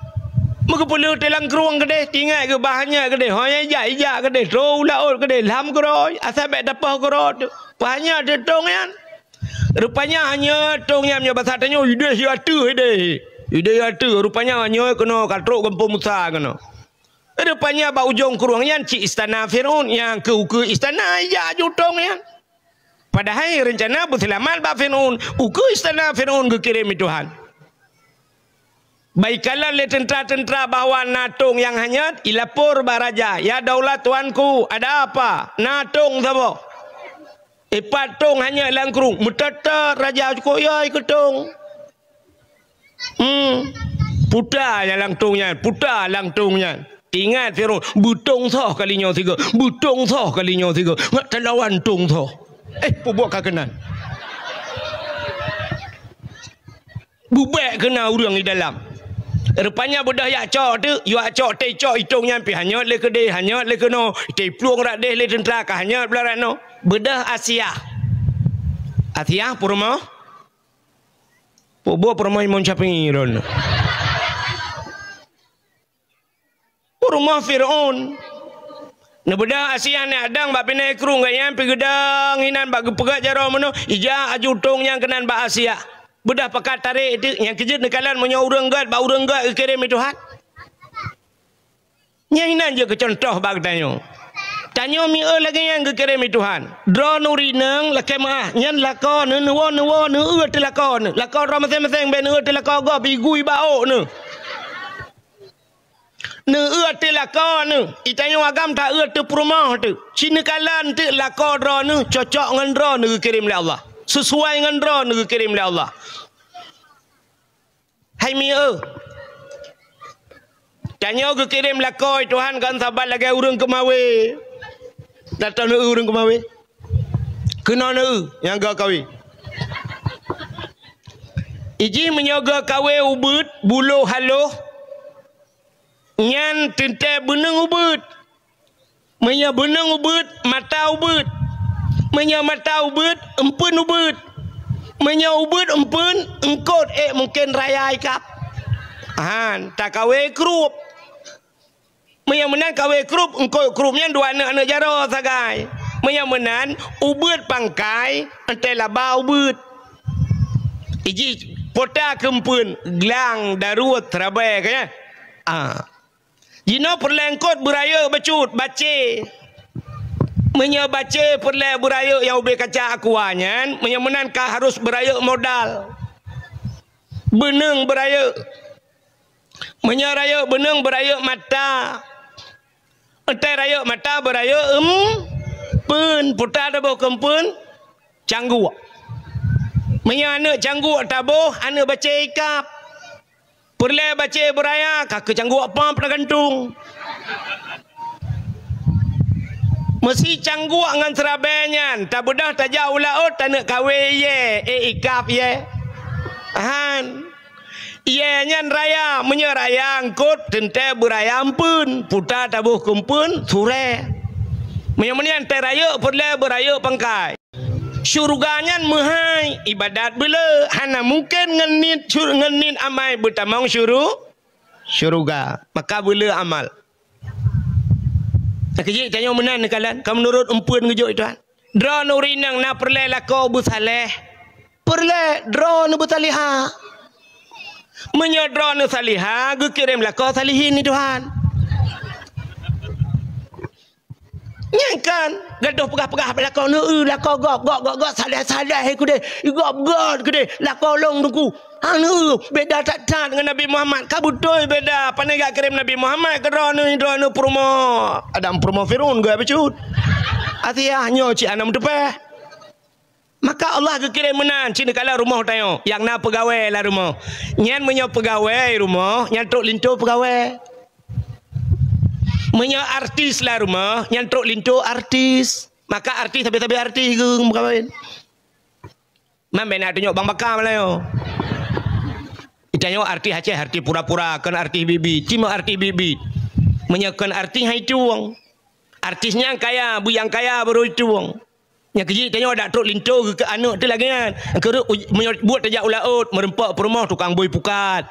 Meugeupeuleueh teuh lam krueng keudeh, tinggai geuh bah nyan keudeh. Ho nyan ijak, ijak keudeh, troh u laôt keudeh, lam keudroe, asai bék tapoh keudroe teuh. Bah nyan teutong nyan. Rupanya hana tong nyan, meunyoe basa tanyoe, ideh ateueh ideh. Ideh ateueh, rupanya nyoe keunoe ka trok gampông Musa keunoe. Rupanya bak ujong krueng nyan cit istana Fir'aun, nyang keu ukeue istana ijak jutong nyan. Padahai reuncana beuseulamat bak Fir'aun, ukeue istana Fir'aun geukirém lé Tuhan. Bak ikalon lé teuntra-teuntra bahwa na tong nyang hanyot, ilapor bak raja, "Ya daulat tuanku, ada apa? Na tong saboh." Ipat tong hanyot lam krueng, meutot-tot raja cukop yai keu tong. Hmm. Puta nyan lam tong nyan, puta lam tong nyan. Ingat Fir'aun, beutong soh kali nyoe sigoe, beutong soh kali nyoe sigoe. Ngat talawan tong soh. Eh, peubuet ka keunan. Bubek keunan ureuëng di dalam. Rupanya beudôh jak cok teuk, jak cok teuh cok itong nyan pih hanyot lé keudeh, hanyot lé keunoe, teuh plueng rak deh lé teuntra ka hanyot blah rak noe. Beudôh Asia. Asiah peurumoh. Peubuet peurumoh Imam Syafi'i ron. Peurumoh Fir'aun. Neubeudah Asiah nyan adang bak binéh krueng geuh nyan pih geudang hinan bak geupeugah jaroe meunoe, ija aju tông nyang keunan bak Asiah. Beudah pakat tarek teuk nyang keujeuet neukalon meunyoe ureuëng gét bak ureuëng gét geukirém lé Tuhan. Nyan hinan jeuet keu cuntoh bak geutanyoe. Tanyoe mieu lagée nyan geukirém lé Tuhan. Droeneuh rineueng lakée meuáh, nyan lakoe neuh, neuwoe, neuwoe, neueu teuh lakoe neuh. Lakoe droe maséng-maséng bék neueu teuh lakoe gob, igui bak ôk neuh. Neueu teuh lakoe neuh. Itanyoe agam taeu teuh peurumoh teuh. Ci neukalon teuk lakoe droeneuh cocok ngon droeneuh geukirém lé Allah. Sisuai ngon droeneuh geukirém lé Allah. Hai mieu, tanyoe geukirém lakoe Tuhan kon saban lagée ureuëng keumawé. Tato neueu ureuëng keumawé. Keunoe neueu nyang geuh kawé. Iji meunyoe geuh kawé ubeuet, bulo haloh, nyan teuntée beuneueng ubeuet. Meunyoe beuneueng ubeuet, mata ubeuet. Meunyoe mata ubeuet, eumpeuen ubeuet. Meunyoe ubeuet eumpeuen, eungkot ék mungken raya ikab. Han, takawé krup. Meunyoe meunan kawé krup, eungkot krup nyan dua aneuëk-aneuëk jaroe sagai. Meunyoe meunan, ubeuet pangkai, eunteuk laba ubeuet. Iji pota keu eumpeuen, glang, daruet, seurabai, ka nyan. Ah. Jinoe peureulée eungkot beurayeuk bacut, bacé. Meunyoe bacé peureulée beurayeuk nyang ubé kaca aqua nyan, meunyoe meunan ka harôh beurayeuk modal. Beuneueng beurayeuk. Meunyoe rayeuk beuneueng beurayeuk mata. Eunteuk rayeuk mata beurayeuk eumpeuen, pota taboh keu eumpeuen, cangguek. Meunyoe aneuëk cangguek taboh, aneuëk bacé ikab. Peureulée bacé beuraya, ka keu cangguek pam tagantung. Meusi cangguek ngon seurabai nyan, tabeudoh tajak u laôt, taneuk kawé yé, ék ikab yé. Han. Yé nyan raya, meunyoe raya eungkot, teuntée beuraya eumpeuen, pota taboh keu eumpeuen, surée. Meunyoe meunan tée rayeuk, peureulée beurayeuk pangkai. Syeuruga nyan meuhai, iébadat beuleu, hana mungken ngon niet syur-, ngon niet amai beutamong syuru-, syeuruga. Maka beuleu amal. Nyang keujeuet tanyoe meunan neukalon, ka meunurot eumpeuen geujok Tuhan. Droeneuh ureuëng inong na peureulée lakoe beusaléh. Peureulée droeneuh beusalihah. Meunyoe droeneuh salihah, geukirém lakoe salihin lé Tuhan. Nyan kan, gadoh peugah-peugah bak lakoe neueu, lakoe gob, gob, gob, gob, saléh-saléh keudeh, gob, gob keudeh, lakoe lôn teungku. Aneuk, beda that-that ngon Nabi Muhammad. Ka beutôi beda. Pane geukirém Nabi Muhammad keu droeneuh, droeneuh peurumoh Adam, peurumoh Fir'aun geuh bacut. Asiah nyoe cit hana meuteupeh. Maka Allah geukirém meunan cit neukalon rumoh tanyoe nyang na peugawée lam rumoh. Nyan meunyoe peugawée rumoh, nyan trok linto peugawée. Meunyoe artis lam rumoh, nyan trok linto artis. Maka artis sabe-sabe artis geuh meukawen. Man bèk na tunyok bang baka meulayeue. Tanyoe artis Aceh, artis pura-pura, kon artis biet-biet. Cuma artis biet-biet. Meunyoe kon artis hai tueng. Artis nyang kaya, beu nyang kaya baru tueng. Nyang keujeuet tanyoe dak trok linto geuh keu aneuk teuh lagèe nyan. Keureuek uj-, meunyoe buet tajak u laôt, meureumpok peurumoh tukang bôi pukat.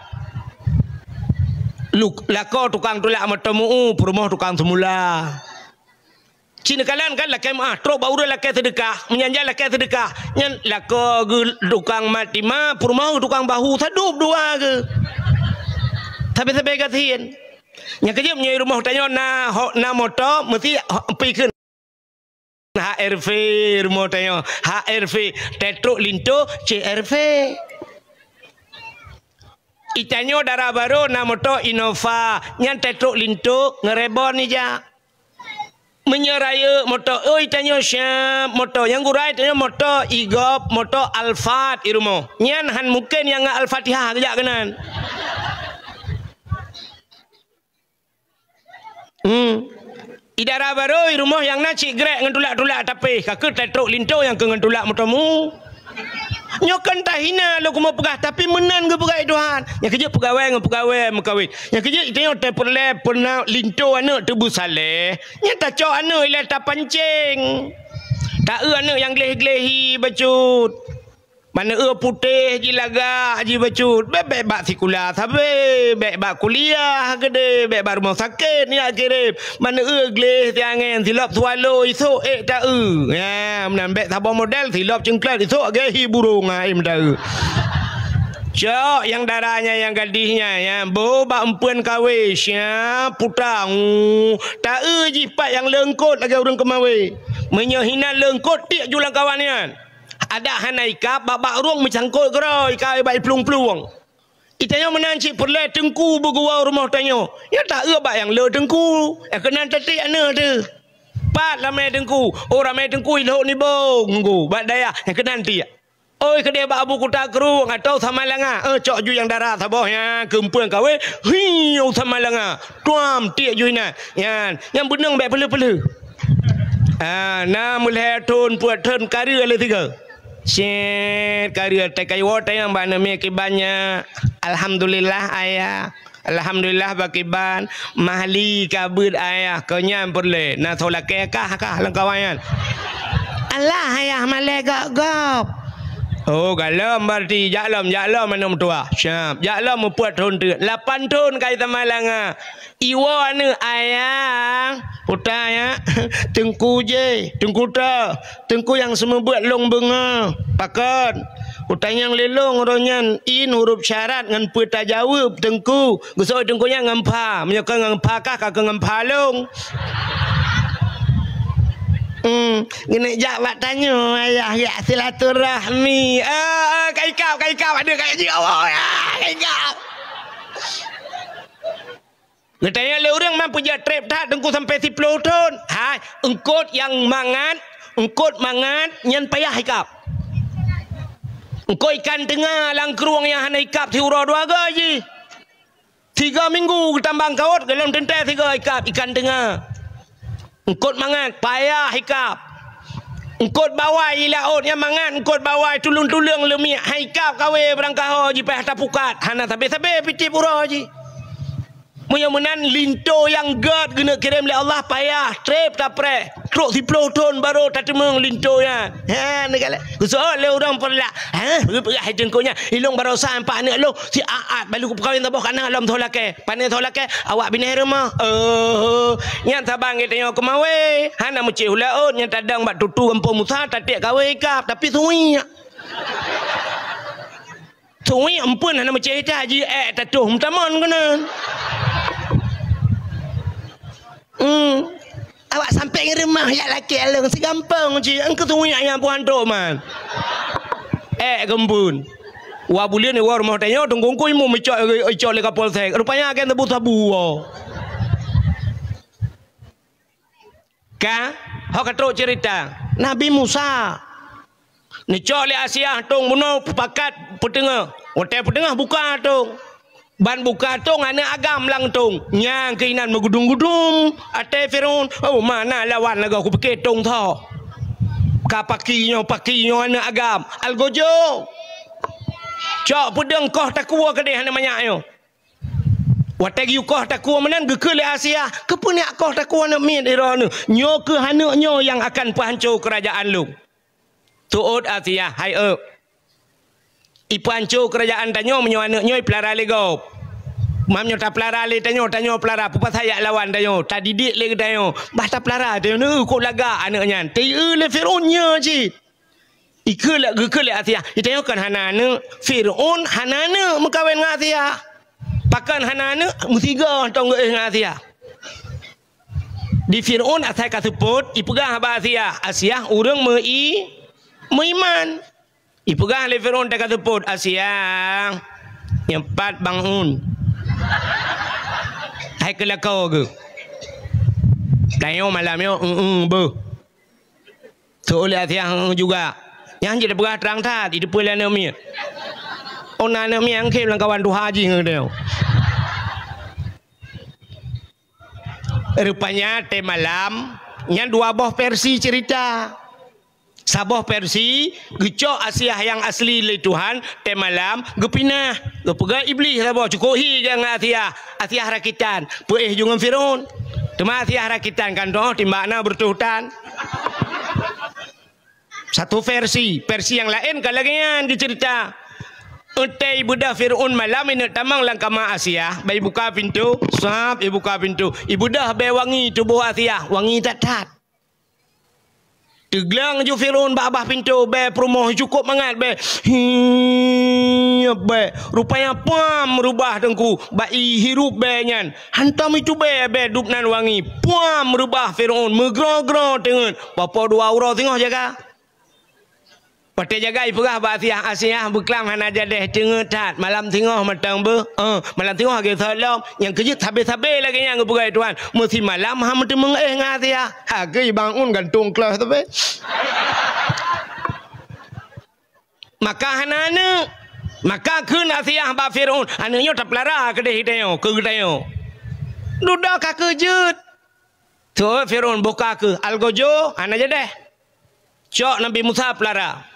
Luk-, lakoe tukang tulak moto meu-u, peurumoh tukang seumula. Cit neukalon kan lakèe meu'ah, trok bak ureueng lakèe seudeukah, meunyan jak lakèe seudeukah. Nyan lakoe geuh tukang mat tima, peurumoh geuh tukang bahu, sadub dua geuh. Sabe-sabe gasien. Nyang keujeuet meunyoe rumoh tanyoe na ho-, na moto, meusti ho-, pikeun H R V rumoh tanyoe, H R V, teutrok linto C R V. Itanyoe dara barô na moto Innova, nyan teutrok linto ngeuribon ija. Meunyoe rayeuk moto, oi, tanyoe siap moto. Nyang gura tanyoe moto Igop, moto Alphard i rumoh. Nyan han mungken nyang ngon Al-Fatihah geujak keunan. Hmm. I dara barô i rumoh nyang na cit grek ngon tulak-tulak tapéh, ka keuh teutrok linto nyang keu ngon tulak moto meu. Nyoe kon tahina lôn keumeung peugah, tapi meunan geupeugah lé Tuhan. Nyang keujeuet peugawée ngon peugawée meukawen. Nyang keujeuet tanyoe tapeureulèe peureuna linto aneuk teuh beusaléh. Nyan tacok aneuk ilèe tapancéng. Taeu aneuk nyang gleh-glehi bacut. Maneue putéh jilagak jibacut, bék-bék bak sikula sabe, bék bak kuliah keudeh, bék bak rumoh sakét nyak kirém. Maneue gleh siangén, silop swallow isok ék taeu. Ya, meunan bék saboh model, silop cengklat isok lagée hi burông, ha, ék meudaeu. Cok nyang dara nyan, nyang gadih nyan, ya, boh bak eumpeuen kawé, siap puta, ngu, taeu jih pat nyang leungkot lagée ureuëng keumawé. Meunyoe hinan leungkot, tiek ju lam kawan nyan. Adak hana ikab, bak-bak rueng meucangkot keudroe, ikab bak iplueng-plueng. Itanyoe meunan cit peureulée teungku beuguwoe rumoh tanyoe. Nyan taeu bak nyang le teungku, nyang keunan tatiek aneuk teuh. Pat ramé teungku, oh ramé teungku ilhok nibong teungku, bak dayah nyang keunan tiek. Oi keudeh bak Abu Kuta Krueng atau Samalanga, eh, cok ju nyang dara saboh nyan keu eumpeuen kawé, hi, u Samalanga, tuam tiek ju inan. Nyan, nyang beuneueng bék peuleueh-peuleueh. Ah, na meulhée thon, peuet thon, kareue lé sigoe. Syét, kareue teuka iwoe tanyong bak aneuk miet kiban nyan. Alhamdulillah, Ayah. Alhamdulillah, bak kiban. Mahli ka beuet, Ayah. Keu nyan peureulée. Na soe lakée kah, kah lam kawan nyan. Alah, Ayah, malée gob-gob. Oh, galom berarti. Jak lom, jak lom aneuk meutuwah. Siap. Jak lom meupeuet thon teuk. Lapan thon ka i Samalanga. Iwoe aneuk, Ayah, puta nyan, teungku jéh, teungku toh, teungku nyang seumeubeuet lôn beungoh. Pakon? Kutanyong lé lôn uroe nyan, in huruf syarat ngon peue tajaweueb teungku. Geusoe teungku nyan ngon pha, meunyoe kon ngon pha kah, ka keuh ngon pha lôn. Hmm, geuneuk jak bak tanyoe, Ayah, jak silaturahmi. Ah, ah, ka ikab, ka ikab, aduh, ka jijaweueb, ah, ka ikab. Geutanyoe lé ureuëng man peujeuet treb that teungku sampoe siploh thon. Hai, eungkot nyang mangat, eungkot mangat nyan payah ikab. Eungkot ikan teunga lam krueng nyang hana ikab siuroe dua goe jih. Tiga minggu geutambang kawot, golom teuntée sigoe ikab ikan teunga. Eungkot mangat, payah ikab. Eungkot bawai i laôt nyang mangat, eungkot bawai tuleueng-tuleueng leumiek, han ikab kawé barangkaho jipayah tapukat, hana sabe-sabe pitieb uroe jih. Meunyoe meunan linto nyang gét geuneuk kirém lé Allah payah treb tapreh, trok siploh thon barô tateumeung linto nyan. Ha, neugalak. Geusoe lé ureuëng peureulak. Ha, peugah-peugah hai teungku nyan. Ilong barosa empat aneuk lôn, si aat balu kupeukawen saboh kana lom soe lakée. Pane soe lakée, awak binéh rumoh. Oh, nyan saban geutanyoe keumawé. Hana meucéh u laôt, nyan tadong bak tutu gampông Musa, tatiek kawé ikab, tapi suwiek. Suwiek eumpeuen hana meucéh ita ji ék tatoh meutamon keunan. Hmm. Awak sampoe rumoh jak lakée lôn sigampông ji, engkau suwiek nyang puhan trok man. Ék geumbun. Wa buleuen iwoe rumoh tanyoe teungku-teungku imum icok, icok lé Kapolsek. Rupanya agen sabu-sabu woe. Ka, ho ka trok cerita. Nabi Musa. Neucok lé Asiah tong bunoe pakat peuteungoh. Watée peuteungoh buka tong. Ban buka tong aneuk agam lam tong. Nyang keuinan meugudum-gudum até Firaun. Oh, mana lawan lagée kupike tong tho. Ka paki nyoe, paki nyoe aneuk agam. Algojo. Cok peudeueng koh takue keudeh aneuk manyak nyoe. Watée geuyue koh takue meunan geukheun lé Asiah, "Keupeue neujak koh takue aneuk miet droeneuh? Nyoe kheueh aneuk nyoe nyang akan peuhanco keurajeuen lôn." Teuôt Asiah, hai eu. Ipeuhanco keurajeuen tanyoe meunyoe aneuk nyoe ipeulara lé gob. Meunyoe tapeulara lé tanyoe, tanyoe peulara, peue pasai jak lawan tanyoe, tadidik lé geutanyoe. Bah tapeulara tanyoe, kok lagak aneuk nyan. Teu-eu lé Firaun nyoe cit. Ikheun lé, geukheun lé Asiah. Itanyoe kon hana aneuk, Firaun hana aneuk meukawen ngon Asiah. Pakon hana aneuk, meusigoe tong geuéh ngon Asiah. Di Firaun asai ka seupôt, ipeugah bak Asiah, Asiah ureuëng meu-i-, meuiman. Ipeugah lé Firaun teuka seupôt, Asiah, nyang pat bangun. Hai keulakau geuh. Tanyoe malam nyoe, eu-eu beuh. Teuôt lé Asiah, heu, juga. Nyan jeuet peugah trang that, jiteupeue lé aneuk miet. Oh, na aneuk miet nyang khém lam kawan tuha jih ngon geutanyoe. Rupanya, tée malam, nyan dua boh versi cerita. Saboh versi, geucok Asiah nyang asli lé Tuhan, tée malam, geupinah. Geupeugah Iblih saboh, cukôp hi ngon Asiah. Asiah rakitan, peuéh ju ngon Firaun. Teuma Asiah rakitan kan toh, timbak na beureutoh tan. Satu versi, versi nyang laén ka lagée nyan geuceurita. Watée ibeudôh Fir'aun malam ineuk tamong lam kama Asiah, bak ibuka pintoe, sab ibuka pintoe, ibeudôh bée wangi tuboh Asiah, wangi that-that. Teugleng ju Fir'aun bak babah pintoe, bée peurumoh cukôp mangat bée. Hi, bée. Rupanya puam reubah teungku, bak ihirup bée nyan. Hantom itubée bée dub nan wangi. Puam reubah Fir'aun, meugroe-groe teungeut. Poh-poh dua uroe singoh jaga. Watée jaga ipeugah bak Asiah, "Asiah, beuklam hana jadeh, teungeut that, malam singoh mantong beuh." "Eh, malam singoh lagée sot lom." Nyang keujeuet sabe-sabe lagée nyan geupeugah Tuhan, "Meusimalam han meuteumeung éh ngon Asiah." Ha, keu ibangun gantong klah sabe. Maka hana aneuk. Maka kheun Asiah bak Fir'aun, "Aneuk nyoe tapeulara keudeh geutanyoe, keu geutanyoe." Dudoe ka keujeuet. Teuh Fir'aun buka keu algojo, hana jadeh. Cok Nabi Musa peulara.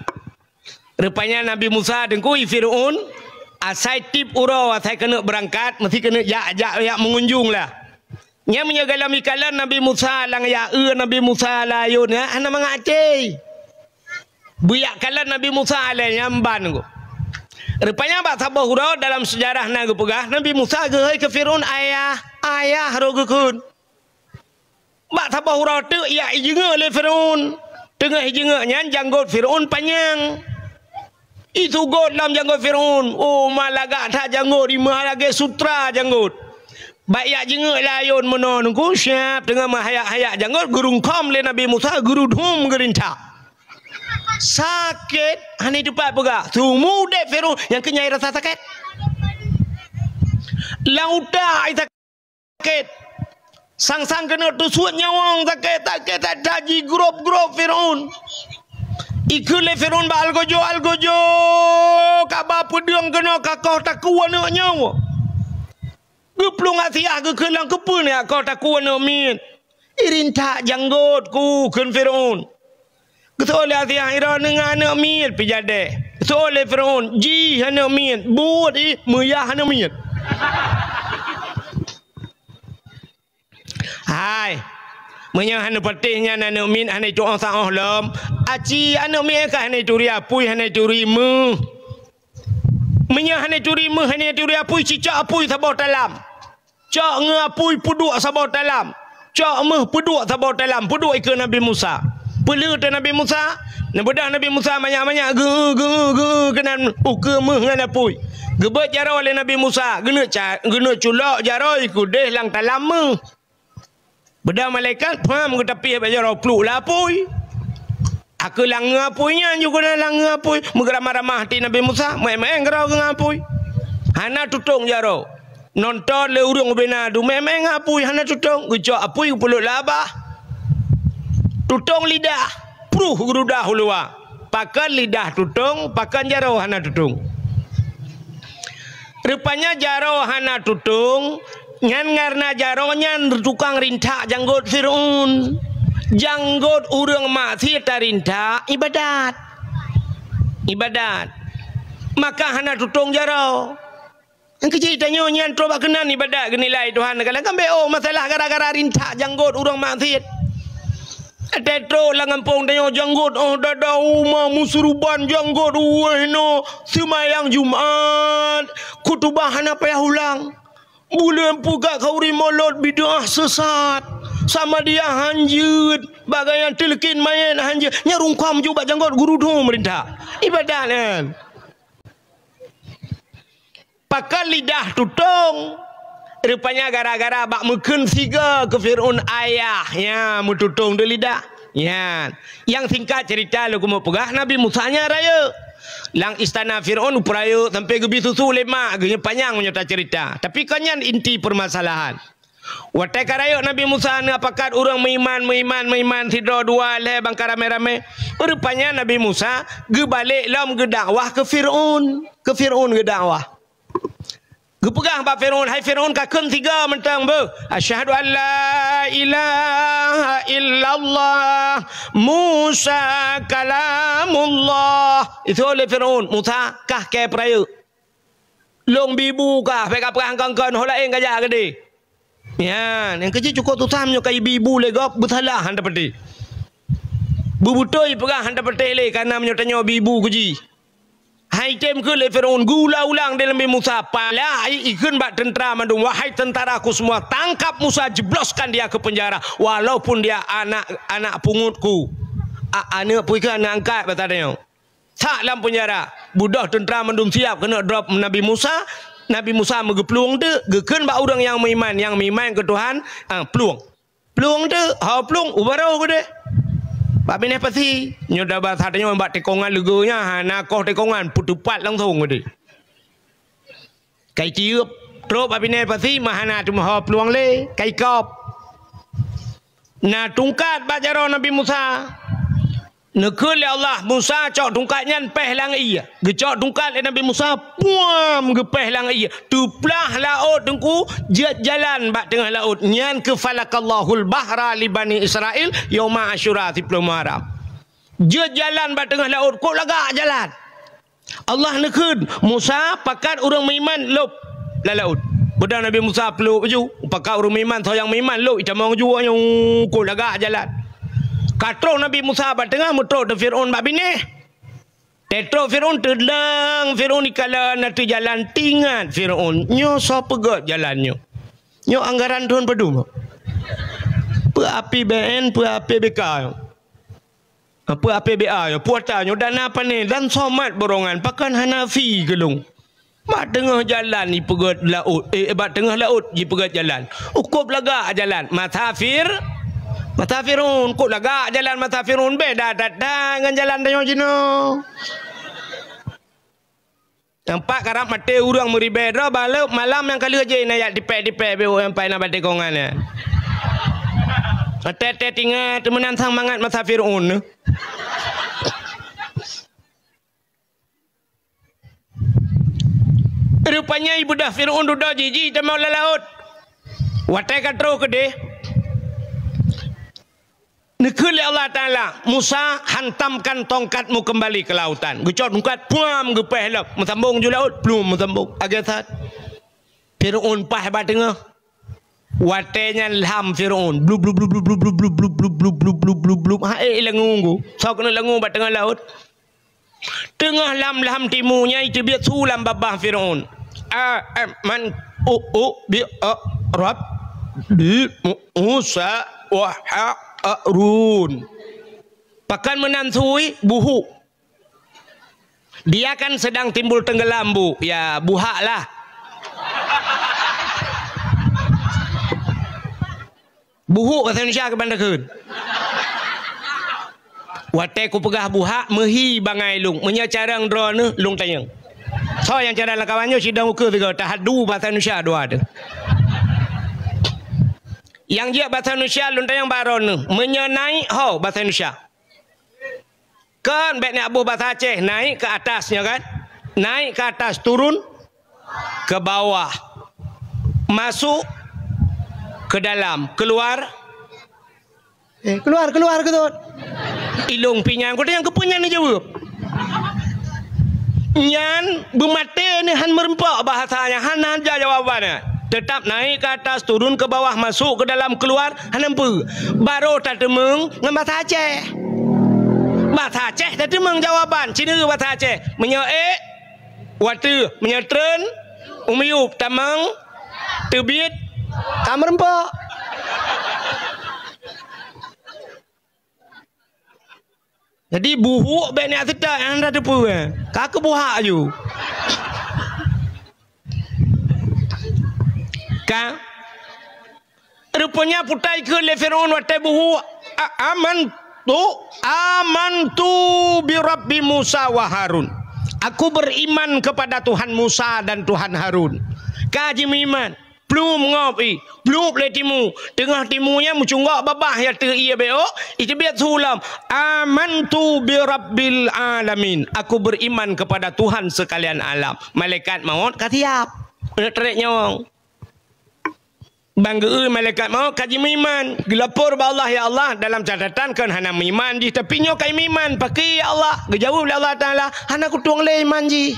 Rupanya Nabi Musa deungkui Fir'aun, asai tieb uroe asai keuneuk beurangkat, meusti keuneuk jak, jak, jak meungunjung lah. Nyan meunyoe galom ikalon Nabi Musa lam jak eu Nabi Musa lam ayôn nyan, hana mangat até. Beuyak kalon Nabi Musa alai nyan ban geuh. Rupanya bak saboh uroe dalam seujarah na geupeugah, Nabi Musa geuhôi keu Fir'aun, "Ayah, ayah," roh geukheun. Bak saboh uroe teuk ijak ijeungeuk lé Fir'aun. Teungoh ijeungeuk nyan janggot Fir'aun panyang. Isugot lam janggot Fir'aun. Oh, ma lagak that janggot, ima lagée sutra janggot. Bak ijak jeungeuk lam ayôn meunoe nungku siab teungoh meuhayak-hayak janggot geurungkôm lé Nabi Musa geurudhom geurintak. Sakét, hana teupat peugah. Seumeu udeb Fir'aun nyang keu nyan rasa sakét. Lam utak sakét. Sang-sang keuneuk teusuet nyawöng sakét, sakét that-that jigrob-grob Fir'aun. Ikheun lé Fir'aun bak algojo, "Algojo, kaba peudeueng keunoe ka koh takue aneuk nyoe." Geuplueng Asiah geukheun lom, "Keupeue nyak koh takue aneuk miet?" "Irintak janggot ku," kheun Fir'aun. Geuseuôt lé Asiah, "Droeneuh ngon aneuk miet pih jadeh." Geuseuôt lé Fir'aun, "Jih aneuk miet, buet ih meuyah aneuk miet." Hai, meunyoe hana patéh nyan aneuk miet hana itu'oh saôh lom, aci aneuk miet ka hana ituri apui, hana ituri méuh. Meunyoe hana ituri méuh, hana ituri apui, cicok apui saboh talam. Cok ngon apui peuduek saboh talam. Cok méuh peuduek saboh talam. Peuduek ikeue Nabi Musa. Peuleueh teuh Nabi Musa. Neubeudôh Nabi Musa manyak-manyak geu-, geu-, geu-, keunan ukeue méuh ngon apui. Geubeuet jaroe lé Nabi Musa. Geuneuk ca-, geuneuk culok jaroe ikeue udeh lam talam méuh. Beudôh malaikat, pham geutapih bak jaroe pluek lam apui. Akeue langue apui nyan ju keunan langue apui. Meugeramah-ramah até Nabi Musa, meu'én-meu'én keudroe geuh ngon apui. Hana tutong jaroe. Nonton lé ureuëng ubena dumé-mé ngon apui hana tutong. Geucok apui geupeuleuek lam babah. Tutong lidah, pruh geurudah u luwa. Pakon lidah tutong, pakon jaroe hana tutong. Rupanya jaroe hana tutong, nyan kareuna jaroe nyan tukang rintak janggot Fir'aun. Janggot ureuëng maksiet tarintak ibadat. Ibadat. Maka hana tutong jaroe. Nyang keuh jih tanyoe nyan troh bak keunan ibadat geunilai Tuhan. Kadang kan beu masalah gara-gara rintak janggot ureuëng maksiet. Watée troh lam gampông tanyoe janggot, oh, dada uma meusuruban janggot, wéh, no seumayang Jumat, khutubah hana payah ulang. Buleuen peugah khauri molot bid'ah sesat. Sama dia hanjeuet, bagayan teuleukin mayét hanjeuet. Nya rungkam ju bak janggot guru dum rintak. Ibadat nyan. Pakon lidah tutong? Rupanya gara-gara bak meukheun sigoe keu Fir'aun ayah, nya meututong di lidah. Nyan. Nyang singkat cerita lôn keumeung peugah, Nabi Musa nyan rayeuk. Lam istana Fir'aun peurayeuk sampai geubi susu lé mak geuh, nyoe panyang meunyoe tacerita. Tapi kon nyan inti permasalahan. Watée ka rayeuk Nabi Musa neupakat ureuëng meuiman, meuiman, meuiman sidroe dua lhée bangka ramé-ramé. Rupanya Nabi Musa geubalek lom geudakwah keu Fir'aun. Keu Fir'aun geudakwah. Geupeugah bak Fir'aun, "Hai Fir'aun, kakheun sigoe mantong beuh. Asyhadu an la ilaha illallah, Musa kalamullah." Itu lé Fir'aun, "Musa, kah kée peurayeuk. Lôn bi bu kah, bék kapeugah ngon kon, ho laén kajak keudeh." Nyan, nyang keuh jih cukôp susah meunyoe ka ibi bu lé gob, beusalah hana tapeuti. Beubeutôi peugah hana patéh lé, kareuna meunyoe tanyoe bi-ibu keu jih. Hai tem keu lé Firaun geuulang-ulang di Nabi Musa, pala ai ikheun bak teuntara mandum, "Wahai teuntara ku semua, tangkap Musa, jebloskan dia ke penjara, walaupun dia anak, anak pungutku." A-, aneuk peue keu aneuk angkat basa tanyoe. Sak lam penjara, beudôh teuntara mandum siap keuneuk drop Nabi Musa. Nabi Musa meugeuplueng teuk, geukheun bak ureuëng nyang meuiman, nyang meuiman keu Tuhan, ah, plueng. Plueng teuk, ho plueng, u barô keudeh. Bak binéh pasi, nyoe da basa tanyoe bak tikongan leugeu nyan, hana koh tikongan, peuteupat langsong keudeh. Kai tieup, trok bak binéh pasi, meuhana teuma ho plueng lé, kai kop. Na tungkat bak jaroe Nabi Musa. Neukheun lé Allah, "Musa, cok tungkat nyan péh lam ié." Geucok tungkat lé Nabi Musa, puam, geupéh lam ié. Teuplah laôt teungku, jeuet jalan bak teungoh laôt. Nyan keuh falakallahul bahra li Bani Israil yauma Asyura, siploh Muharram. Jeuet jalan bak teungoh laôt, kok lagak jalan. Allah neukheun, "Musa, pakat ureuëng meuiman lôb lam laôt." Beudôh Nabi Musa peulôb laju, pakat ureuëng meuiman, soe nyang meuiman lôb, itamong laju awaknyan, kok lagak jalan. Ka troh Nabi Musa bak teungoh, meutrok teuk Firaun bak binéh. Teutrok Firaun, teudang Firaun dikala na teujalan, teuingat Firaun, "Nyoe soe peugét jalan nyoe? Nyoe anggaran thôn padum? Peue A P B N, peue A P B K?" Peue A P B A nyoe, peue ata nyoe, dana pané dan somat borongan, pakon hana fi keu lôn. Bak teungoh jalan jipeugét laôt, eh, bak teungoh laôt jipeugét jalan. Ukôb lagak jalan. Masa Fir-, masa Firaun, kok lagak jalan masa Firaun, beda that-that ngon jalan tanyoe jinoe. Nampak karab maté ureuëng meuribée droe, baleue malam nyang ka lheueh jih na jak tipée-tipée beuh nyang pai na bak tikongan nyan. Maté-té tingat meunan sang mangat masa Firaun. Rupanya ibudah Firaun dudoe jih, jih teuma lam laôt. Watée ka troh keudeh, neukheun lé Allah Taala, "Musa, hantamkan tongkatmu kembali ke lautan." Geucok tungkat, puam, geupéh lom, meusambong ju laôt, pluem, meusambong. Agée that. Firaun paih bak teungoh. Watée nyan lham Firaun, blub, blub, blub. Ha, eh, langue. Soe keuneuk langue bak teungoh laôt? Teungoh lam, lam timu nyan teubiet su lam babah Firaun. A, eh, man, u, u, bi, a, rab, bi, mu, Musa, wa, ha, a, run. Pakon meunan su, buhuk. Dia kan sedang timbul tenggelam, Bu. Ya, buhak lah. Buhuk bahasa Indonesia keu ban takheun. Watée kupeugah buhak, meuhi bangai lôn. Meunyoe carông droeneuh, lôn tanyong. Soe nyang cara lam kawan nyoe sidang ukeue sigoe, tahadu bahasa Indonesia dua tu. Nyang jeuet bahasa Indonesia lôn tanyong bak droeneuh. Meunyoe naik, ho bahasa Indonesia. Kan bék neuk boh bahasa Aceh, naik ke atas nyoe kan? Naik ke atas, turun ke bawah. Masuk ke dalam, keluar. Eh, keluar, keluar ke tu? Ilong pinyang, kau tanya ke punya ni jawab. Nyan beumaté ni han meureumpok bahasa nyan, han, han ja jawaban nyan. Tetap naik ke atas, turun ke bawah, masuk ke dalam, keluar, hana peue. Barô tateumeung ngon bahasa Aceh. Bahasa Aceh tateumeung jawaban, cina bahasa Aceh. Meunyoe ék, wateuh, meunyoe treun, u miyueb, tamong, teubiet, ka meureumpok. Jadi, buhuk bék neujak seutôt, hana teupeu, eh. Ka keubuhak aju. Ka. Rupanya putai keu lé Firaun watée buhuk, "A-, amantu, amantu bi Rabbi Musa wa Harun." Aku beriman kepada Tuhan Musa dan Tuhan Harun. Ka jimeuiman. Pluem ngop i, plueb lé timu. Teungoh timu nyan meucunggok babah nyang teu ié béok, iteubiet su lom, "Amantu bi Rabbil Alamin." Aku beriman kepada Tuhan sekalian alam. Malaikat maut ka siap. Keuneuk trek nyawöng. Ban geu-eu malaikat maut ka jimeuiman. Geulapor bak Allah, "Ya Allah, dalam catatan kon hana meuiman jih, tapi nyoe ka meuiman. Pakri ya Allah?" Geujaweueb lé Allah Taala, "Hana kutueng lé iman jih."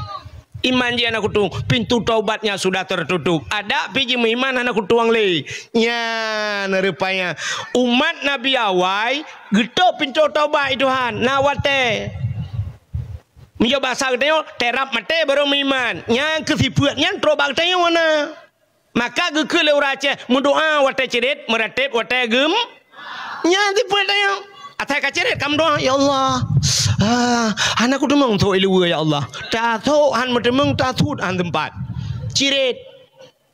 Iman jih hana kutueng, pintu taubat nyan sudah tertutup. Adak pih jimeuiman hana kutueng lé. Nyan rupanya umat Nabi awai geutôp pintu taubat, "Tuhan, na watèe." Meunyoe basa geutanyoe, teurab maté barô meuiman. Nyang keu sifeuet nyan trôk bak geutanyoe na. Maka geukheun lé ureueng Aceh, meudoa watèe cirét, meuratéb watèe geum-, nyan sifeuet tanyoe. Asai ka cirét ka meudoa, "Ya Allah, ah, hana kuteumeung sôk i luweue, ya Allah." Tasôk han meuteumeung, tasut han teumpat. Cirét.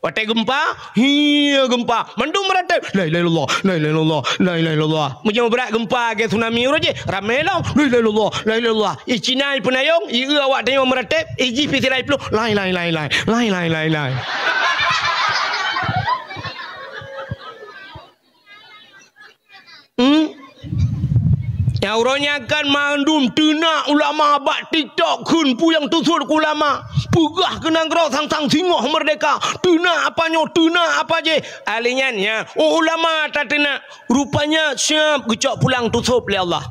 Watèe geumpa, hia geumpa. Mandum meuratéb, "La ilaha illallah, la ilaha illallah, la ilaha illallah." Meunyoe brat geumpa lagèe tsunami uroe jih, ramé lom, "La ilaha illallah, la ilaha illallah." I Cina i peunayong, i eu awak tanyoe meuratéb, i jih pih sira i ploh, "Lai, lai, lai, lai, lai, lai, lai, lai." Hmm? Nyang uroe nyan kan mandum teunak ulama bak TikTok kheun peue nyang teusut keu ulama. Peugah keu nanggroe sang-sang singoh meurdeka. Teunak apa nyoe, teunak apa jih. Ahli nyan nya, oh, ulama tateunak. Rupanya siap geucok pulang teusôb lé Allah.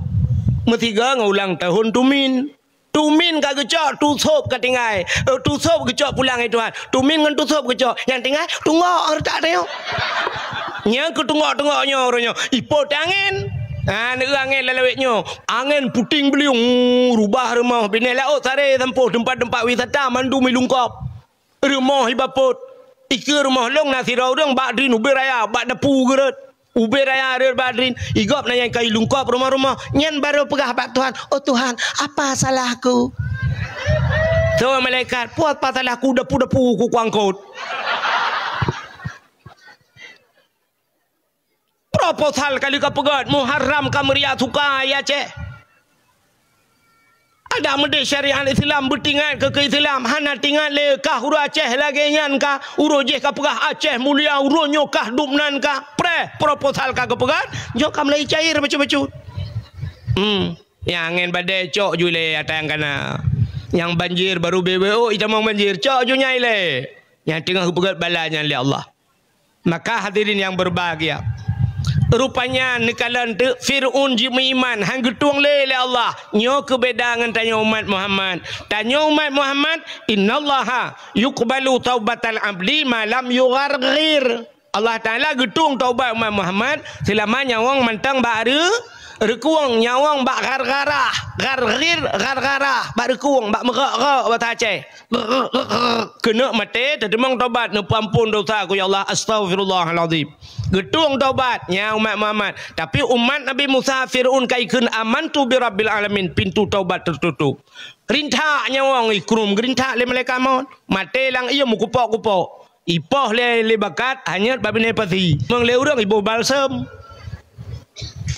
Meusigoe ngon ulang tahun tumin. Tumin ka geucok, teusôb ka tinggai. Eh, teusôb geucok pulang, hai Tuhan. Tumin ngon teusôb geucok. Nyang tinggai, tunggok reutak tanyoe. Nyang keu tunggok-tunggok nyoe uroe nyoe, ipot angén. Ha, neu angén lalawét nyoe. Angén puting beliung, rubah rumoh, binéh laôt saré sampôh, teumpat-teumpat wisata mandum ilungkôb. Rumoh iba pôt. Ikeue rumoh lôn na sidroe ureueng bak drin ubé raya, bak dapu geureuet. Ubé raya reuet bak drin, i gob na nyang ka ilungkôb rumoh-rumoh. Nyan barô peugah bak Tuhan, "Oh Tuhan, apa salahku?" Tho malaikat, "Peue apa salahku, dapu-dapu ku kuangkot." Proposal kali ka peugöt, Muharram ka meuria suka, ya Aceh. Adak meudeh syariat Islam beutingat keu, keu Islam, hana tingat lé kah ureueng Aceh lagèe nyan kah, uroe jih ka peugah Aceh mulia, uroe nyoe kah dum nan kah, preh proposal ka geupeugöt, nyoe ka mulai cair bacut-bacut. Hmm, nyang angén badai cok ju lé ata nyang kana. Nyang banjir baru B W O itamong banjir, cok ju nyai lé. Nyang teungoh geupeugöt bala nyan lé Allah. Maka hadirin yang berbahagia, rupanya neukalon teuk Fir'aun jimeuiman, han geutueng lé lé Allah. Nyoe keu beda ngon tanyoe umat Muhammad. Tanyoe umat Muhammad, "Innallaha yuqbalu taubatal abdi ma lam yugharghir." Allah Taala geutueng taubat umat Muhammad seulama nyawöng mantong bak re-, reukueng, nyawöng bak ghargharah, gharghir, ghargharah, bak reukueng, bak meurok-rok basa Aceh. Keuneuk maté, teuteumong tobat, neupeuampon dosa keu Allah, astaghfirullahalazim. Geutueng tobat, nyan umat Muhammad. Tapi umat Nabi Musa, Fir'aun ka ikheun, "Amantu bi rabbil alamin," pintu tobat teututup. Rintak nyawöng, ikrum geurintak lé malaikat maut. Maté lam ié meukupok-kupok. Ipoh lé, lé bakat, hanyot bak binéh pasi. Meung lé ureueng iboh balsem.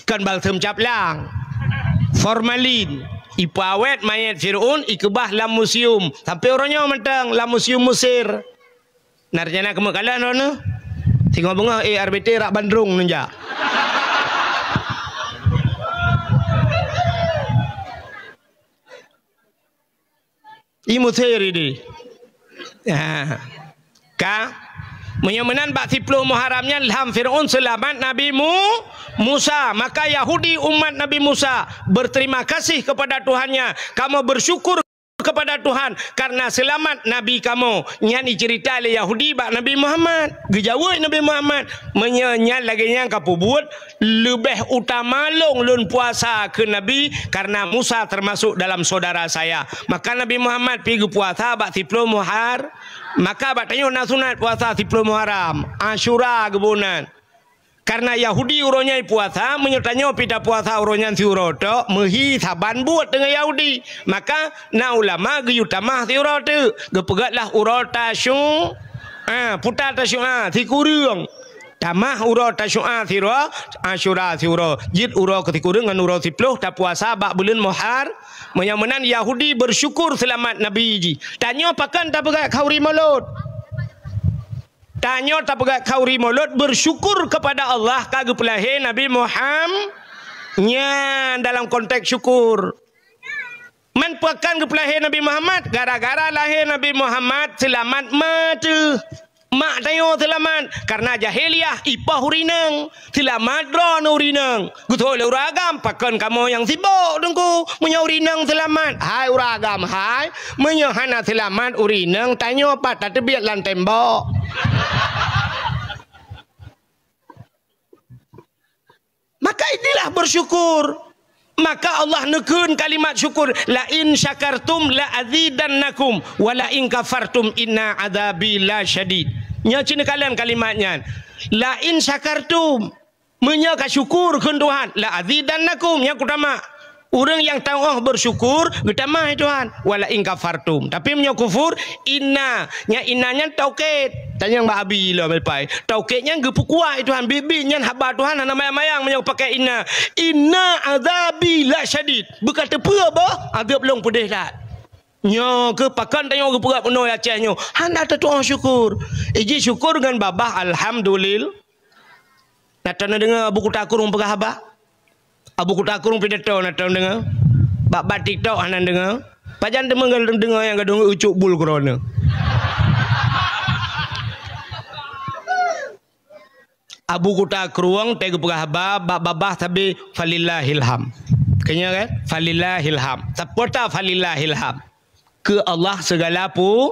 Kon balsem caplang. Formalin. Ipeuawét manyét Fir'aun, ikeubah lam museum. Sampoe uroe nyoe mantong lam museum Mesir. Na rencana keumeuk kalon droeneuh? Singoh beungoh, eh, R B T rak bandrong neujak. I Mesir ideh. Ha. Ka? Meunyoe meunan bak siploh Muharram nyan lham Fir'aun seulamat Nabi Mu-, Musa. Maka Yahudi umat Nabi Musa berterima kasih kepada Tuhannya. Kamoe bersyukur kepada Tuhan karena seulamat Nabi kamoe. Nyan iceurita lé Yahudi bak Nabi Muhammad. Geujaweueb Nabi Muhammad, "Meunyoe nyan lagèe nyan kapeubuet, leubeh utama lôn, lôn puasa keu Nabi, karena Musa termasuk dalam saudara saya." Maka Nabi Muhammad pi geupuasa bak siploh Muhar-, maka bak tanyoe na sunat puasa siploh Muharram, Asyura geuboh nan. Karena Yahudi uroe nyan puasa, meunyoe tanyoe pi tapuasa uroe nyan siuroe tok, meuhi saban buet deungon Yahudi. Maka na ulama geuyue tamah siuroe teuk, geupeugöt lah uroe Tasyu-, ah, puta Tasyu'a sikureueng. Tamah uroe Tasyu'a siuroe, Asyura siuroe. Jeuet uroe keu sikureueng ngon uroe siploh tapuasa bak buleuen Muhar-, meunyoe meunan Yahudi bersyukur seulamat Nabi jih. Tanyoe pakon tapeugöt khauri Maulud? Tanyoe tapeugöt khauri Maulud bersyukur kepada Allah ka geupeulahé Nabi Muham-, nyan dalam konteks syukur. Man pakon geupeulahé Nabi Muhammad? Gara-gara lahé Nabi Muhammad seulamat ma teuh. Mak tanyoe seulamat, karena jahiliyah ipoh ureueng inong. Seulamat droeneuh ureueng inong. Geusok lé ureueng agam, pakon kamoe nyang sibok, Teungku? Meunyoe ureueng inong seulamat, hai ureueng agam, hai, meunyoe hana seulamat ureueng inong, tanyoe pat tateubiet lam tembok. Maka inilah bersyukur. Maka Allah neukheun kalimat syukur, "La in syakartum la azidannakum, wa la in kafartum inna adzabi la syadid." Nyoe cit neukalon kalimat nyan. "La in syakartum," meunyoe ka syukur kheun Tuhan, "la azidannakum," nyan kutamah. Ureueng nyang teu'oh bersyukur, geutamah lé Tuhan. "Wa la in kafartum." Tapi meunyoe kufur, inna. Nyan inna nyan taukid. Tanyong bak Abi lom, Pai. Taukid nyan geupeukuat lé Tuhan. Biet-biet nyan haba Tuhan hana mayang-mayang meunyoe pakai inna. "Inna adzabi la syadid." Beuka teupeue boh, azab lôn peudeh that. Nyoe keuh pakon tanyoe geupeugah bunoe Aceh nyoe. Hana tatu'oh syukur. Iji syukur ngon babah alhamdulillah. Na taneuk deungoe Abu Kuta Krueng peugah haba? Abu Kuta Krueng pidato na taneuk deungoe? Bak-bak TikTok hana deungoe? Pajan teuma deungoe nyang gadôh ucok bul keudroe? Abu Kuta Krueng teuh geupeugah haba bak babah sabe falillahil ham. Keunyoe kan? Falillahil ham. Sapeue ta falillahil ham? Keu Allah segala pu-,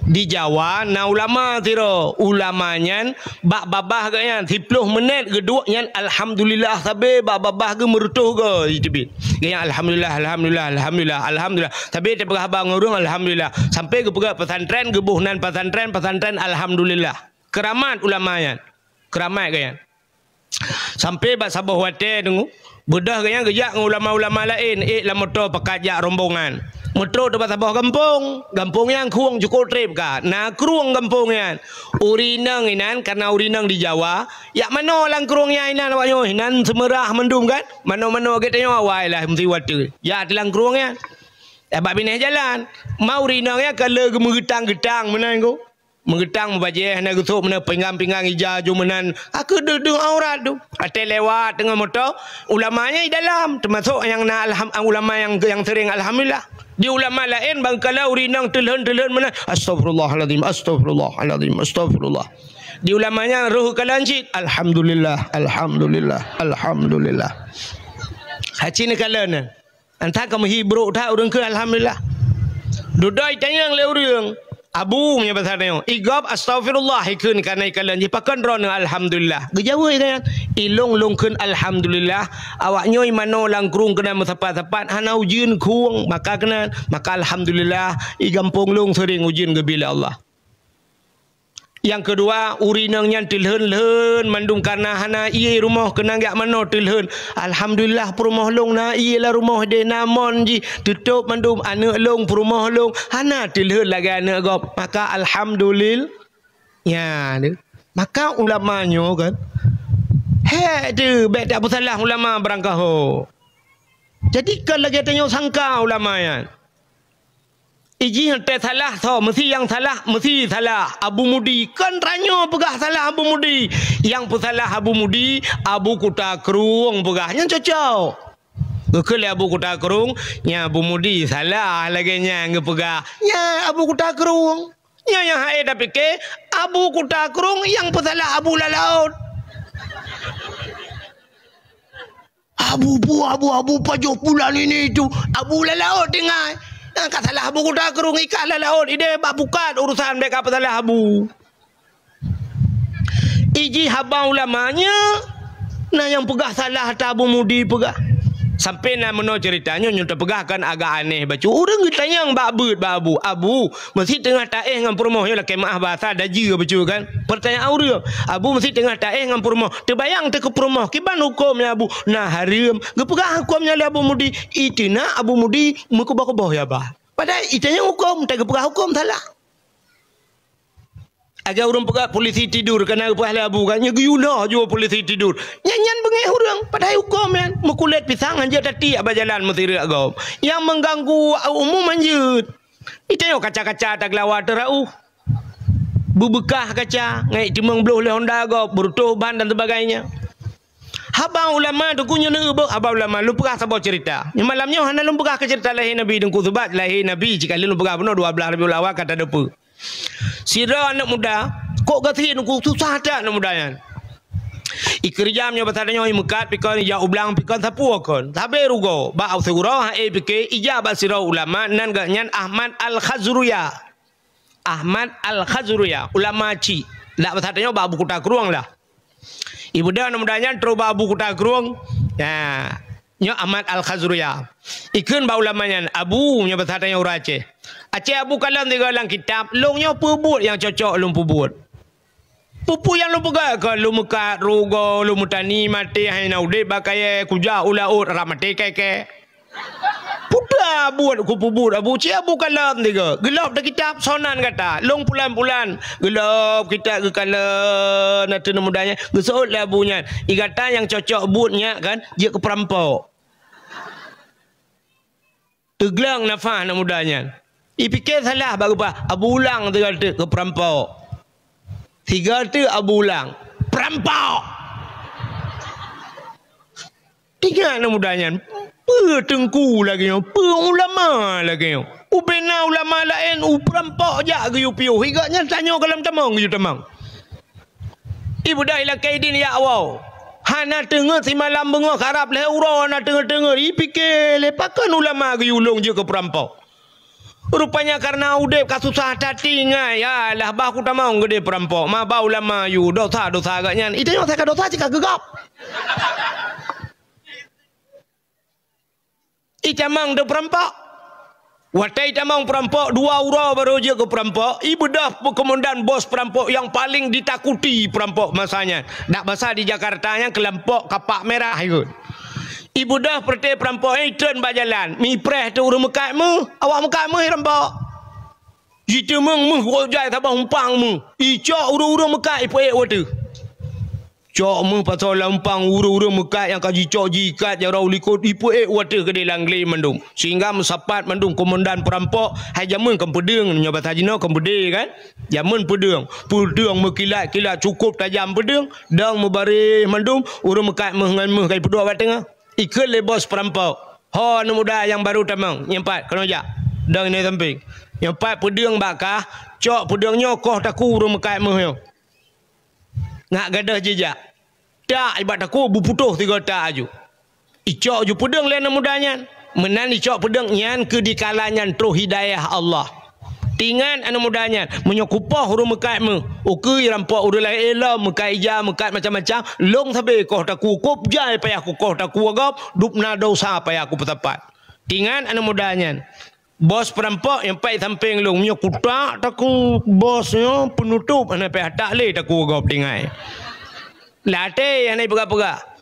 di Jawa na ulama sidroe. Ulama nyan bak babah geuh nyan, siploh menit geuduek nyan alhamdulillah sabe bak babah geuh meureutoh goe jiteubiet. Geuh nyan alhamdulillah, alhamdulillah, alhamdulillah, alhamdulillah. Sabe teupeugah haba ngon ureueng alhamdulillah. Sampai geupeugah pesantren, geuboh nan pesantren, pesantren alhamdulillah. Keuramat ulama nyan. Keuramat geuh nyan. Sampai bak saboh watèe teungoh, beudôh geuh nyan geujak ngon ulama-ulama laén, ék lam moto pakat jak rombongan. Meutrok teuma saboh gampông, gampông nyang krueng cukôp trép ka. Na krueng gampông nyan. Ureueng inong inan, karena ureueng inong di Jawa, jak manoe lam krueng nyan inan awak nyoe, inan seumeurah mandum kan. Manoe-manoe geutanyoe awai lah meusiwa teuk. Jak lam krueng nyan. Bak binéh jalan. Ma ureueng inong nyan ka lheueh geumeugeutang-geutang meunan keuh. Meugeutang meubajèe hana geusôk meunan pinggang-pinggang ija ju meunan. Ka keuh deuh-deuh aurat tu. Watèe lewat teungoh moto, ulama nyan di dalam, teumasok nyang na alham-, ulama nyang, nyang sering alhamdulillah. Di ulama laén bangkala ureueng inong teulhon-teulhon meunan, "Astagfirullahalazim, astagfirullahalazim, astagfirullah." Di ulama nyan roh kalon cit, "Alhamdulillah, alhamdulillah, alhamdulillah." Hana neukalon nyan. Entah ka meuhi brok that ureueng kheun alhamdulillah. Dudoe itanyong lé ureueng, "Abu," meunyoe basa tanyoe, "I gob astagfirullah," ikheun kana ikalon jih, "Pakon droeneuh alhamdulillah?" Geujaweueb itanyong, "I lôn, lôn kheun alhamdulillah. Awak nyoe i manoe lam krueng keunan meusapat-sapat, hana ujeuen krueng, maka keunan, maka alhamdulillah, i gampông lôn seuring ujeuen geubri lé Allah." Nyang keudua, ureueng inong nyan teulhon-lhon mandum kareuna hana ié rumoh keunan jak manoe teulhon. Alhamdulillah, peurumoh lôn na ié lam rumoh deh, na mon jih, teutôb mandum aneuk lôn, peurumoh lôn, hana teulhon lagèe aneuk gob. Maka alhamdulillah. Nyan tu. Maka ulama nyoe kan, hék tu, bèk tapeusalah ulama barangkaho. Jadi, kon lagèe tanyoe sangka ulama nyan. Ijih teusalah soe, meusi nyang salah, meusi salah. Abu Mudi, kon tanyoe peugah salah Abu Mudi. Nyang peusalah Abu Mudi, Abu Kuta Krueng peugah. Nyan cocok. Geukheun lé Abu Kuta Krueng, nyan Abu Mudi salah lagèe nyan geupeugah. Nyan Abu Kuta Krueng. Nyan nyang hana tapike, Abu Kuta Krueng nyang peusalah Abu Lalaôt. Abu pu, abu, abu pajoh pulan ini itu. Abu Lalaôt tinggai. Nyang ka salah Abu Kuta Krueng, i kah Lalaôt, ideh bak pukat urusan, bèk ka peusalah Abu. Ijih haba ulama nyoe, na nyang peugah salah ata Abu Mudi peugah. Sampai na meunoe ceurita nyoe, nyoe tapeugah kan agak aneh bacut. Ureueng geutanyong bak beuet bak Abu, "Abu, meusi teungoh taéh ngon peurumoh," nyoe lakèe meu'ah bahasa dajeue bacut kan. Peurtanyaan ureueng, "Abu, meusi teungoh taéh ngon peurumoh, teubayang teuh keu peurumoh, kiban hukôm nyan Abu?" "Na hareuem." Geupeugah hukôm nyan lé Abu Mudi, iteunak Abu Mudi meukuboh-kuboh ya bah. Padahai itanyong hukôm, ta geupeugah hukôm salah. Agar ureueng peugah polisi tidur, kana geupeugah lé Abu kan, nyan geuyue lheueh jua polisi tidur. Nyan, nyan beungéh ureueng, padahai hukôm nyan. Meukulét pisang hanjeuet tatiek bak jalan meusireuk gob. Nyang mengganggu umum hanjeuet. Itanyong kaca-kaca tageulawa teurauh. Beubeukah kaca, ngai timong bloh lé Honda gob, beureutoh ban dan sebagainya. Haba ulama Teungku nyoe neuboh haba ulama, lôn peugah saboh ceurita. Nyoe malam nyoe hana lôn peugah keu ceurita lahé Nabi Teungku, sabab lahé Nabi cit ka lheueh lôn peugah bunoe dua blaih Rabiul Awal ka tadeupeue. Sidroe aneuk muda, Kok gasien ku susah that aneuk muda nyan. Ikeureuja meunyoe basa tanyoe imeukat pikon, ija ublang pikon, sapeue kon. Sabe rugoe. Bak siuroe hana pike, ija bak sidroe ulama nan geuh nyan Ahmad Al-Khazruya. Ahmad Al-Khazruya, ulama chik. Dak basa tanyoe bak Abu Kuta Krueng lah. Ibeudôh aneuk muda nyan trok bak Abu Kuta Krueng. Nah, nyoe Ahmad Al-Khazruya. Ikheun bak ulama nyan, "Abu," nyoe basa tanyoe ureueng Aceh. "Aceh Abu kalon sigoe lam kitab, lôn nyoe peue buet nyang cocok lôn peubuet? Peue-peue nyang lôn peugah keu lôn meukat, rugoe, lôn meutani, maté, hana udeb bak kayèe, kujak u laôt, rab maté kèe-kèe. Peue buet kupeubuet, Abu?" Cit Abu kalon sigoe. Geulôb teuh kitab, sonan gata. Lôn pulan-pulan. Geulôb kitab geukalon, na teuh aneuk muda nyan. Geuseuôt lé Abu nyan. "I gata nyang cocok buet nyan kan, jeuet keu peurampok." Teugleng nafah aneuk muda nyan. Ipike salah bak geuba, Abu ulang sigoe teuk keu peurampok. Sigoe teuk Abu ulang, "Peurampok!" Ingat aneuk muda nyan, peue teungku lagèe nyoe, peue ulama lagèe nyoe. Ubena ulama laén, u peurampok jak geuyue piôh, i gobnyan tanyoe goh lom tamong geuyue tamong. Ibeudôh ilakèe idin jak woe. Hana teungeut simalam beungoh, karab lhèe uroe hana teungeut-teungeut. Ipike lé, pakon ulama geuyue lôn jeuet keu peurampok. Rupanya kareuna udeb ka susah that, ingat, "Ya Allah, bah kutamong geudeh peurampok, ma bah ulama yue, dosa-dosa gobnyan." Itanyoe asai ka dosa cit ka keu gob. Itamong teuk peurampok. Watèe itamong peurampok, dua uroe barô jeuet keu peurampok, ibeudôh peukomandan bos peurampok nyang paleng ditakuti peurampok masa nyan. Dak basa di Jakarta nyan keulompok Kapak Merah ikheun. Ibeudôh peureté peurampok nyan itreun bak jalan, mipreh teuk ureueng meukat méuh, awak meukat méuh rampok. Jiteumeung méuh, wok jai saboh umpang méuh. Icok ureueng-ureueng meukat ipeuék u ateueh. Cok méuh pasoe lam umpang ureueng-ureueng meukat nyang ka jicok jiikat jaroe u likot, ipeuék u ateueh keudéh lam glé mandum. Sehingga meusapat mandum komandan peurampok, hai jameun kon peudeueng, nyoe basa jinoe kon peudeueng kan? Jameun peudeueng. Peudeueng meukilat-kilat cukôp tajam peudeueng, dong meubaréh mandum, ureueng meukat méuh ngon méuh ka ipeuduek bak teungoh. Ikheun lé bos peurampok, "Ho aneuk muda nyang barô tamong, nyoe pat keunoe jak." Dong inoe sampéng. "Nyoe pat peudeueng bak kah, cok peudeueng nyoe koh takue ureueng meukat méuh nyoe. Ngat gadôh jijak. Tak ibat takue beuputôh sigoe tak aju." Icok ju peudeueng lé aneuk muda nyan. Meunan icok peudeueng nyan keu dikala nyan troh hidayah Allah. Tingat aneuk muda nyan, meunyoe kupoh ureueng meukat méuh, ukeue rampok ureueng laén lom, meukat ija, meukat macam-macam, lôn sabe koh takue kôb jai payah kukoh takue gob, dub na dosa payah kupeusapat. Tingat aneuk muda nyan, bos peurampok nyang pat sampéng lôn, meunyoe kutak takue bos nyoe peunutôp hana payah tak lé takue gob tinggai. Lam até hana ipeugah-peugah.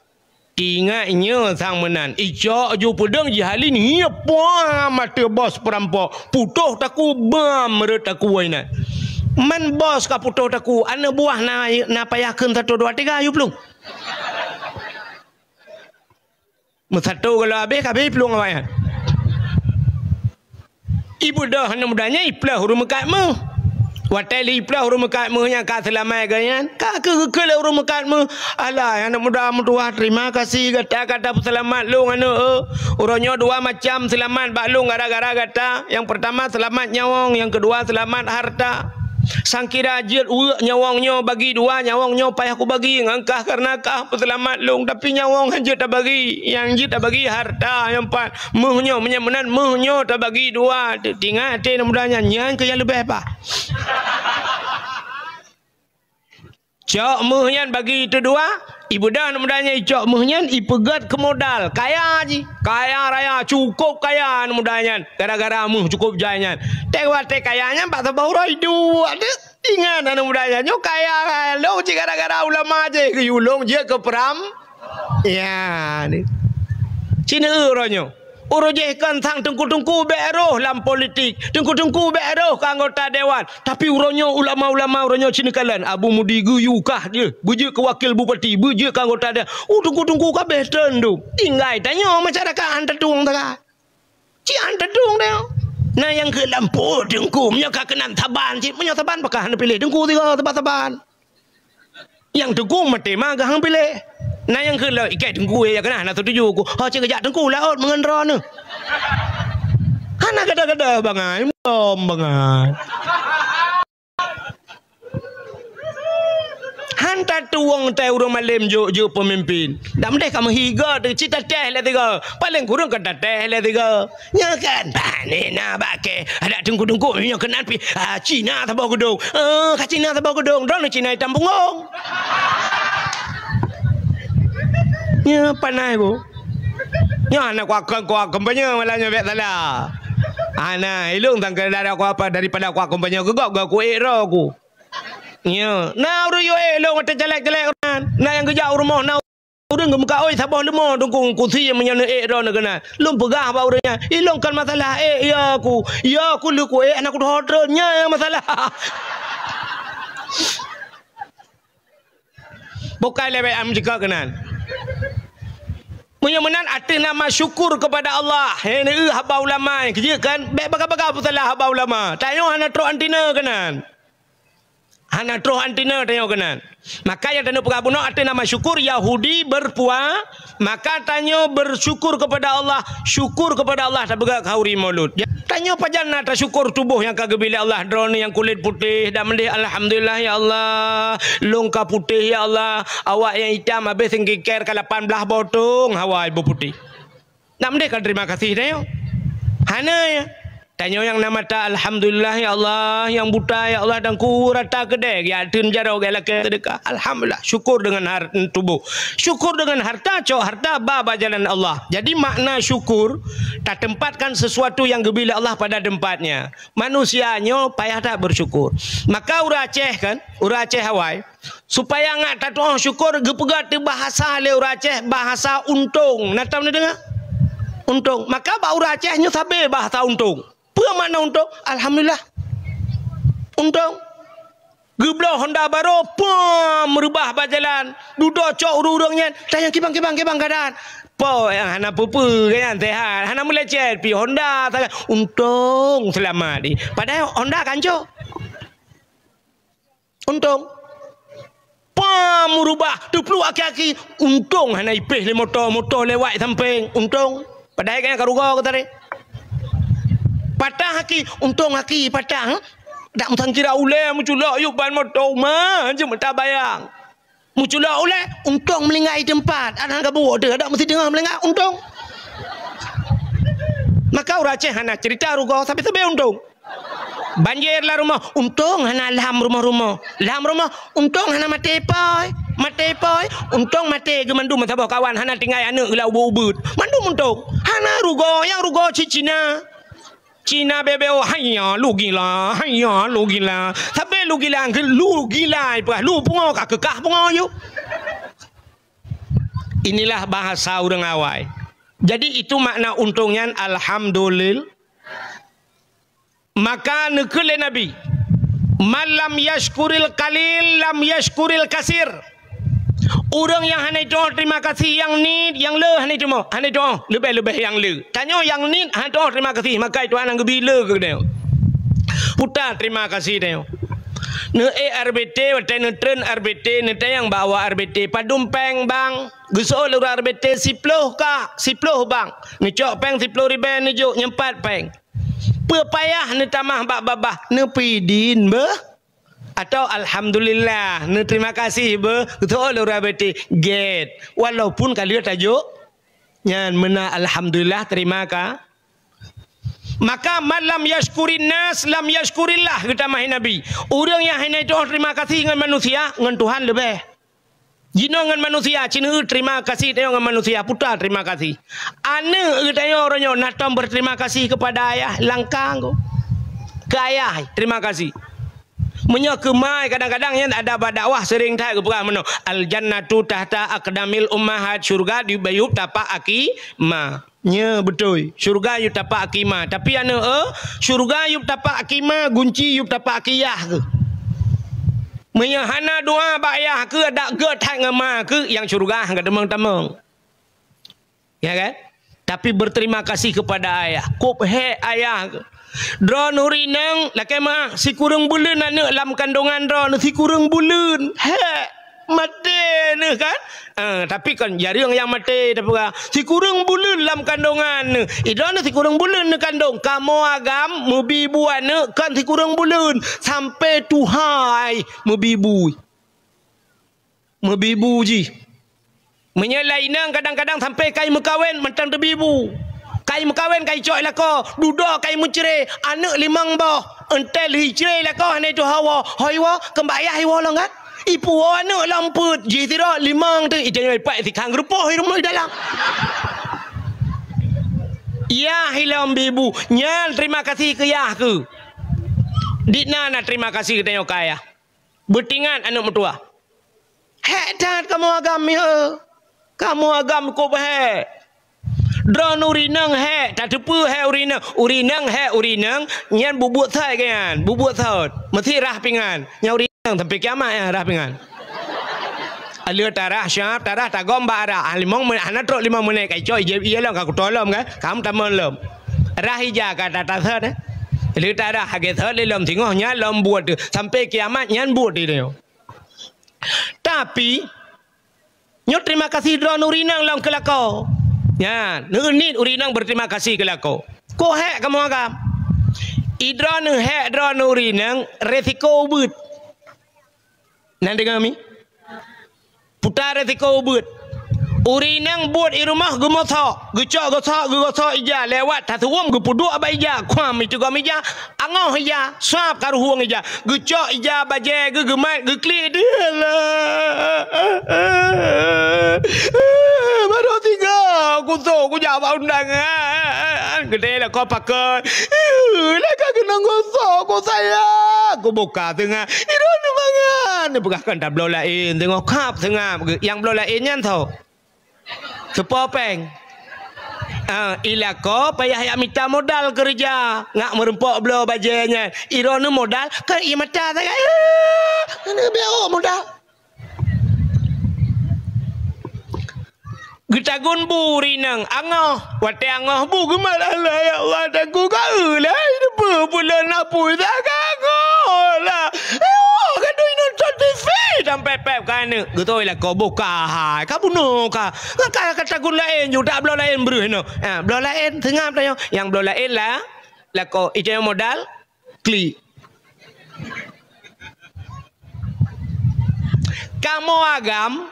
Tingat nyoe sang meunan, icok ju peudeueng jihali ngiep puang ateueh bos peurampok, putôh takue bam rot takue inan. Man bos ka putôh takue, aneuk buah na, na payah kheun satu dua tiga, yue plueng. Meusato galo abéh, ka abéh plueng awaknyan. Ibeudôh aneuk muda nyan iplôh ureueng meukat méuh. Watèe lé iplôh ureueng meukat méuh nyan ka seulamat geuh nyan, ka keuh geukheun lé ureueng meukat méuh, "Alah, aneuk muda meutuwah, terima kasih gata ka tapeuseulamat lôn aneuk, eh. Uroe nyoe dua macam seulamat bak lôn gara-gara gata. Nyang peurtama seulamat nyawöng, nyang keudua seulamat harta. Sangkira jeuet uek nyawöng nyoe bagi dua, nyawöng nyoe payah kubagi ngon kah kareuna kah peuseulamat lôn, tapi nyawöng han jeuet tabagi. Nyang jeuet tabagi harta nyang pat." Méuh nyoe, meunyoe meunan, méuh nyoe tabagi dua. Teuingat até aneuk muda nyan, nyan keuh nyang leubeh bah. Cok méuh nyan bagi teudua, ibeudôh aneuk muda nyan icok méuh nyan, ipeugöt keu modal. Kaya jih, kaya raya, cukôp kaya aneuk muda nyan. Gara-gara méuh cukôp jai nyan. Teuh watèe kaya nyan bak saboh uroe iduek deuh. Ingat aneuk muda nyan, nyoe kaya lôn cit gara-gara ulama jih geuyue lôn jeuet keu peuram. Ya, ni. Cit neueu uroe nyoe. Uroe jih kon sang teungku-teungku bèk roh lam politik. Teungku-teungku bèk roh keu anggota dewan. Tapi uroe nyoe ulama-ulama uroe nyoe cit neukalon. Abu Mudi geuyue kah jih. Beujeuet keu wakil bupati, beujeuet keu anggota dewan. Uh, teungku-teungku ka abéh treun dum. Tinggai tanyoe masyarakat han tatueng tagai. Cit han tatueng tanyoe. Na nyang kheun lampôh teungku, meunyoe ka keunan saban cit, meunyoe saban pakon hana piléh teungku sigoe saban-saban. Nyang teungku maté ma geuhang piléh. Na nyang kheun lom, "Ikai teungku, ya keunan hana setuju ku." Ho cit geujak teungku laôt meungon droeneuh. Hana gada-gada bangai, lom bangai. Tatuwong tai ureuëng malém jok-jok peumimpin. Dak meudeh ka meuhiga teuh cit tatéh lé tiga. Paleng kureueng ka tatéh lé tiga. Nya kan? Bah, ni na bak kèe. Adak teungku-teungku nyoe keunan pih. Ah, Cina saboh geudong. Ah, ka Cina saboh geudong. Droeneuh Cina itam punggong. Nya panai bu. Nya hana kuat, kuat kampanye malam nyoe bèk salah. Hana, ilong sangka daripada kuat apa, daripada kuat kampanye keu gob, gob kuék roh ku. Nyo, na ureuëng yue ék lôn watèe caleg-caleg nyan. Na nyang geujak u rumoh, na ureuëng geumeukaôi saboh leumo dungkong kusi meunyoe neuék droeneuh keunan. Lôn peugah bak ureuëng nyan, "Ilong kon masalah ék, ya ku. Ya ku lheueh kuék hana kuteuho treun. Nyan nyang masalah." Bukai lé bèk am jikeu keunan. Meunyoe meunan ateueh nama syukur kepada Allah. He, neueu haba ulama, keujeuet kan? Bèk baga-baga peusalah haba ulama. Tanyoe hana trok antina keunan. Hana troh antina tanyoe keunan. Maka nyang tanyoe peugah bunoe ateueh nama syukur Yahudi berpua-, maka tanyoe bersyukur kepada Allah, syukur kepada Allah tapeugah khauri Maulud. Tanyoe pajan na tasyukur tuboh nyang ka geubri lé Allah, droeneuh nyang kulét putéh, dak meudeh, "Alhamdulillah ya Allah, lôn ka putéh ya Allah, awak nyang itam habéh singkiker ka lapan blaih botong hawa ibu putéh." Nak meudeh ka terima kasih tanyoe? Hana ya. Tanyoe nyang na mata, "Alhamdulillah ya Allah, nyang buta ya Allah, dan ku rata keudè, geujak theun jaroe, geujak lakèe seudeukah. Alhamdulillah, syukur dengan har-, tuboh. Syukur dengan harta, cok harta ba, ba jalan Allah." Jadi makna syukur, tatempatkan sesuatu yang geubri lé Allah pada tempatnya. Manusia nyoe payah that bersyukur. Maka ureuëng Aceh kan, ureuëng Aceh awai, supaya ngat tatuoh syukur, geupeugah teu bahasa lé ureuëng Aceh, bahasa untông. Na tom neudeungoe? Untông. Maka bak ureuëng Aceh nyoe sabé bahasa untông. Peue makna untông? Alhamdulillah. Untông. Geubloe honda barô, pom, reubah bak jalan. Dudoe cok ureuëng-ureuëng nyan, tanyong, "Kibang, kibang, kibang keuadaan?" Po, nyang hana peue-peue, nyan sehat. Hana meulecet, pih honda sagai. Untông seulamat di. Padahai honda ka ancô. Untông. Pom, reubah, teupluek aki-aki. Untông hana ipéh lé moto, moto lewat sampéng. Untông. Padahai ka rugoe ka tadi. Patah aki, untông aki patah. Dak meusangkira ulèe meuculok yub ban moto uma, jeuet meusabayang. Meuculok ulèe, untông meulinggai teumpat. Adak ka buet teuh, adak meusideh meulinggai, untông. Maka ureuëng Aceh hana cerita rugoe, sabé-sabé untông. Banjir lam rumoh, untông hana lam rumoh-rumoh. Lam rumoh, untông hana maté pôi. Maté pôi, untông maté geuh mandum meusaboh kawan, hana tinggai aneuëk geuh lam ubeuet-ubeuet. Mandum untông. Hana rugoe, nyang rugoe cit Cina. Cina bebeo, "Haiya, lu gila, haiya, lu gila." Sabé lu gila, lu gila, ipeugah, lu pungo ka keukah pungo yub. Inilah bahasa ureuëng awai. Jadi itu makna untông nyan, alhamdulil-, Maka neukheun lé Nabi, "Man lam yashkuril qalil, lam yashkuril kasir." Ureuëng nyang hana jiteuoh terima kasih nyang niet, nyang le hana jiteuoh, hana jiteuoh, leubeh-leubeh nyang le. Tanyoe nyang niet hana jiteuoh terima kasih, maka Tuhan nyang geubri le keu geutanyoe. Puta terima kasih tanyoe. Neuék R B T, watèe neutreun R B T, neutanyong bak awak R B T, "Padum péng, Bang?" Geuseuôt lé ureuëng R B T, "Siploh, Kak, siploh, Bang." Neucok péng siploh ribèe, neujok nyoe pat péng. Peue payah neutamah bak babah, neupeudin beuh? Atawa alhamdulillah, neuterima kasih beuh? Geuteuôt lé ureuëng R B T, gét. Walaupun ka lheueh tajok, nyan meunan alhamdulillah, terima ka-, maka, "Man lam yashkurin nas, lam yashkurillah," geutamah Nabi. Ureuëng nyang hana jiteuoh terima kasih ngon manusia, ngon Tuhan leubeh. Jinoe ngon manusia, ci neueu terima kasih tanyoe ngon manusia, puta terima kasih. Aneuëk geutanyoe uroe nyoe na tom berterima kasih kepada ayah, langkang ko. Keu ayah, terima kasih. Meunyoe keu ma, kadang-kadang nyan ada bak dakwah sering that geupeugah meunoe, "Al jannatu tahta aqdamil ummahat," syurga di bayu tapak aki ma. Nyo beutôi, syurga yub tapak aki ma. Tapi aneuëk, eh, syurga yub tapak aki ma, gunci yub tapak aki yah keuh. Meunyoe hana doa bak yah keuh, adak gét that ngon ma keuh, nyang syurga han ka tamong-tamong. Ya kan? Tapi berterima kasih kepada ayah. Kôb hék ayah keuh. Droeneuh rineng, lakèe meu'ah, sikureueng buleuen aneuëk lam kandongan droeneuh, sikureueng buleuen. Hék. Maté neuh kan? Ah, tapi kon jareueng nyang maté, tapi ka sikureueng buleuen lam kandongan neuh. Idroeneuh sikureueng buleuen neukandong. Kamoe agam meubi bu aneuëk kon sikureueng buleuen, sampai tuha ai meubi bu. meubibu jih. Meunyoe lam inong kadang-kadang sampai kai meukawen mantong teubibu. Kai meukawen kai cok i lakoe, dudoe kai meucre, aneuk limong boh, entel hi cre i lakoe hana itu hawa, hoi wo, keumbak yah iwoe lom kan? Ipuwoe aneuk lom peuet, jih sidroe limong teuk, ija nyoe ipat sikhang geurupoh i rumoh i dalam. Yah ilom bibu, nyan terima kasih keu yah keu. Di na na terima kasih keu tanyoe keu ayah. Beutingat aneuk meutuah. Hék that kamoe agam mihe. Kamoe agam kop hék. Droeneuh urineueng hék, tateupeue hék urineueng. Urineueng hék urineueng, nyan bubuet sot nyan, bubuet sot. Meusi rhah pingan. Nyan urineueng sampai kiamat nyan rhah pingan. Aleuh tarhah, siap tarhah, tagom bak arah. Ah, limong menit, hana trok limong menit, ka icok, ijép ie lom, ka kuto lom kan. Kam tamong lom. Rhah ija ka tatasot, eh. Aleuh tarhah, hagé sot lé lom singoh, nyan lom buet tu. Sampai kiamat, nyan buet tu. Tapi, nyoe terima kasih droeneuh urineueng lom keu lakoe. Nyan, neuneuk urineueng berterima kasih keu lakoe. Kok hék kamoe agam? I droeneuh hék droeneuh urineueng resiko ubeut. Na deungoe mi? Puta resiko ubeut. Urineueng buet i rumoh geumosok, geucok gosok, geugosok ija, lewat tasuwom geupeuduek bak ija, kuam itugom ija, angoh ija, sab karuhueng ija, geucok ija bajée geuh geumat geuklik deuh lah. Baru tiga kusok kujak bak undangan. Geude lakoe pakon. Laka keunong gosok ku sayang. Kubuka teungoh. Iroh neumangan. Peugah kan tabloe laén teungoh kap teungoh. Nyang bloe laén nyan tho. Seupôt péng. Ah, i lakoe payah jak mita modal keureuja, ngak meureumpok bloe bajée nyan. Iroh neu modal, kan ie mata sagai. Ah, neu biôh modal. Geutagun bu urineueng, angoh. Watée angoh bu geumat, "Alah, ya Allah, taku ka eu lé, hai, teupeue pula na pui sagai angoh lah." Eh, oh, gadui nonton T V, sampai pep ka aneuk. Geutôi lakoe boh ka hai, ka bunoe ka. Ka, ka tagun laén ju, dak bloe laén breuh inoe. Ha, bloe laén seungab tanyoe. Nyang bloe laén lah, lakoe, itanyoe modal, klik. Kamoe agam,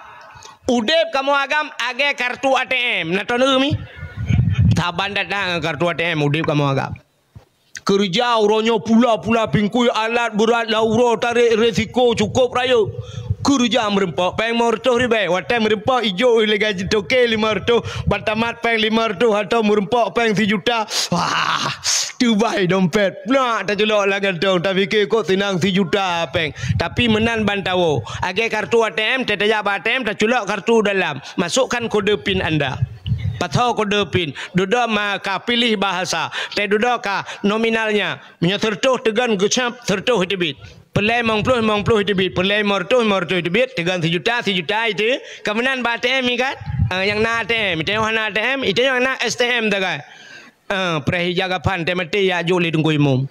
udeb kamoe agam agée kartu A T M. Na tone mi? Saban that-that ngon kartu A T M udeb kamoe agam. Keureuja uroe nyoe pula-pula pingkui alat beurat lam uroe tarek resiko cukôp rayeuk. Keureuja meureumpok péng limong reutôh ribée. Watée meureumpok ijok lé gaji toke limong reutôh, ban tamat péng limong reutôh atau meureumpok péng sijuta. Wah, teubai dompet. Nak taculok lam gantong, tapike kok seunang sijuta péng. Tapi meunan ban tawoe. Agée kartu A T M, teutajak bak A T M, taculok kartu dalam. Masukkan kode pin anda. Pasoe kode pin. Dudoe ma ka pilih bahasa. Teududoe ka nominalnya. Meunyoe seureutôh teugon geucab, seureutôh iteubiet. Peulée limong ploh, limong ploh iteubiet. Peulée limong reutôh, limong reutôh iteubiet. Teugon sijuta, sijuta itu. Ka meunan bak A T M ikat. Ah, nyang na A T M, itanyoe hana A T M, itanyoe nyang na S T M sagai. Ah, preh ija gapan teumaté jak jok lé Teungku Imum.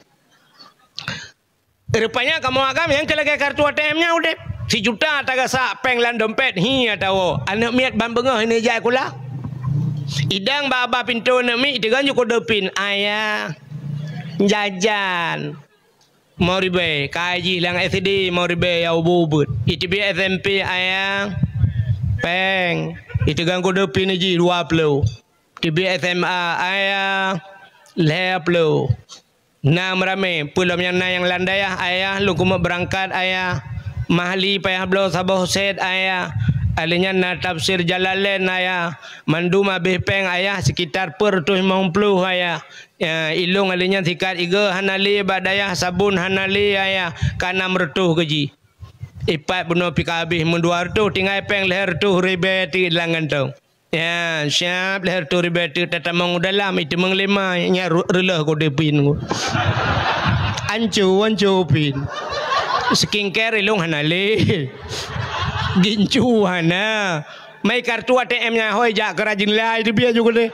Rupanya kamoe agam nyang keu lagée kartu A T M nyan udeb. Sijuta tagasak péng lam dompet, hi atawoe. Aneuk miet ban beungoh hana jai kula. Idang bak babah pintoe aneuk miet, iteugon ju kode pin, "Ayah, jajan limong ribée, ka jih lam S D limong ribée nyang ubit-ubit." Iteubiet S M P, "Ayah, péng." Iteugon kode pin jih dua ploh. Teubiet S M A, "Ayah, lhée ploh." Na meuramé, peue lom nyang na nyang lam dayah, "Ayah, lôn keumeung beurangkat, Ayah. Mahli payah bloe saboh sét, Ayah. Alheuh nyan na tafsir Jalalain, Ayah. Mandum habéh péng, Ayah, sekitar peuet reutôh limong ploh, Ayah. Ya, ilong alheuh nyan sikat igoe hana lé bak dayah, sabon hana lé, Ayah. Ka nam reutôh keu jih." Ipat bunoe pih ka habéh, meudua reutôh, tinggai péng lhée reutôh ribée teuk lam gantong. Ya, siab lhée reutôh ribée teuk tatamong u dalam, iteumeung lé ma, nyan ru-, reuloh kode pin. Anco, anco pin. Skincare ilong hana lé. Gincu hana. Mai kartu A T M nyan hôi jak keu rajin lai teubiet ju kode.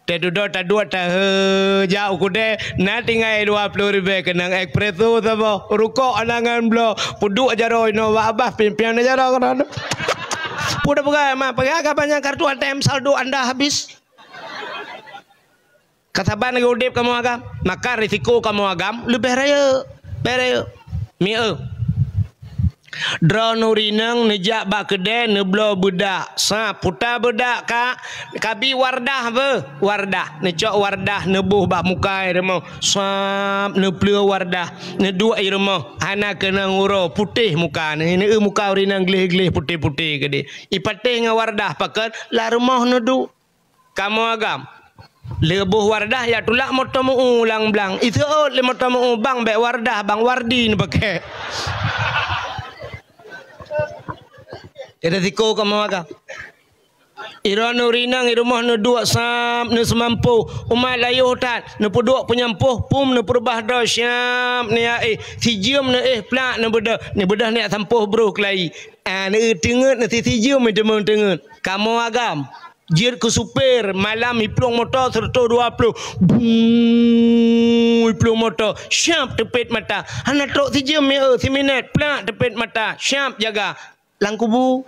Teududoe taduek tahe jak u kode, na tinggai dua ploh ribée keunong espresso saboh, rukok anangan bloe, peuduek jaroe inoe bak babah pimpian jaroe keudroe. Peue tapeugah, "Ma, peugah ka banyak kartu A T M saldo anda habis." Ka saban lagée udeb kamoe agam, maka risiko kamoe agam leubeh rayeuk, leubeh rayeuk. Mieu. Droeneuh ureueng inong neujak bak keudè neubloe beudak. Sab, puta beudak, Kak. Kabi Wardah beuh, Wardah. Neucok Wardah neuboh bak muka i rumoh. Sab, neupleue Wardah. Neuduek i rumoh. Hana keunong uroe, putéh muka. Neu-, neu-, muka ureueng inong gleh-gleh putéh-putéh keudéh. Ipatéh ngon Wardah pakon, lam rumoh neuduek. Kamoe agam. Lheueh boh Wardah jak tulak moto meu-u lam blang. Iseuôt lé moto meu-u, "Bang, bèk Wardah, Bang, Wardi neupakè." Jadi siko kamoe agam. Droeneuh ureueng inong i rumoh neuduek sab, neuseumampôh. Umat layoh that, neupeuduek peunyampôh, phôn neupeurubah droe siab, neuéh, sijeuem neuéh plak neubeudôh. Neubeudôh neujak sampôh broh keulayi. Ah, neuteungeut, neusijeuem teuma teungeut. Kamoe agam. Jeuet keu supir, malam iplueng moto seratus dua puluh. Bung, iplueng moto. Siap teupet mata. Hana trok sijeuem, meu'eu, siminèt. Plak teupet mata. Siap jaga. Lam kubu.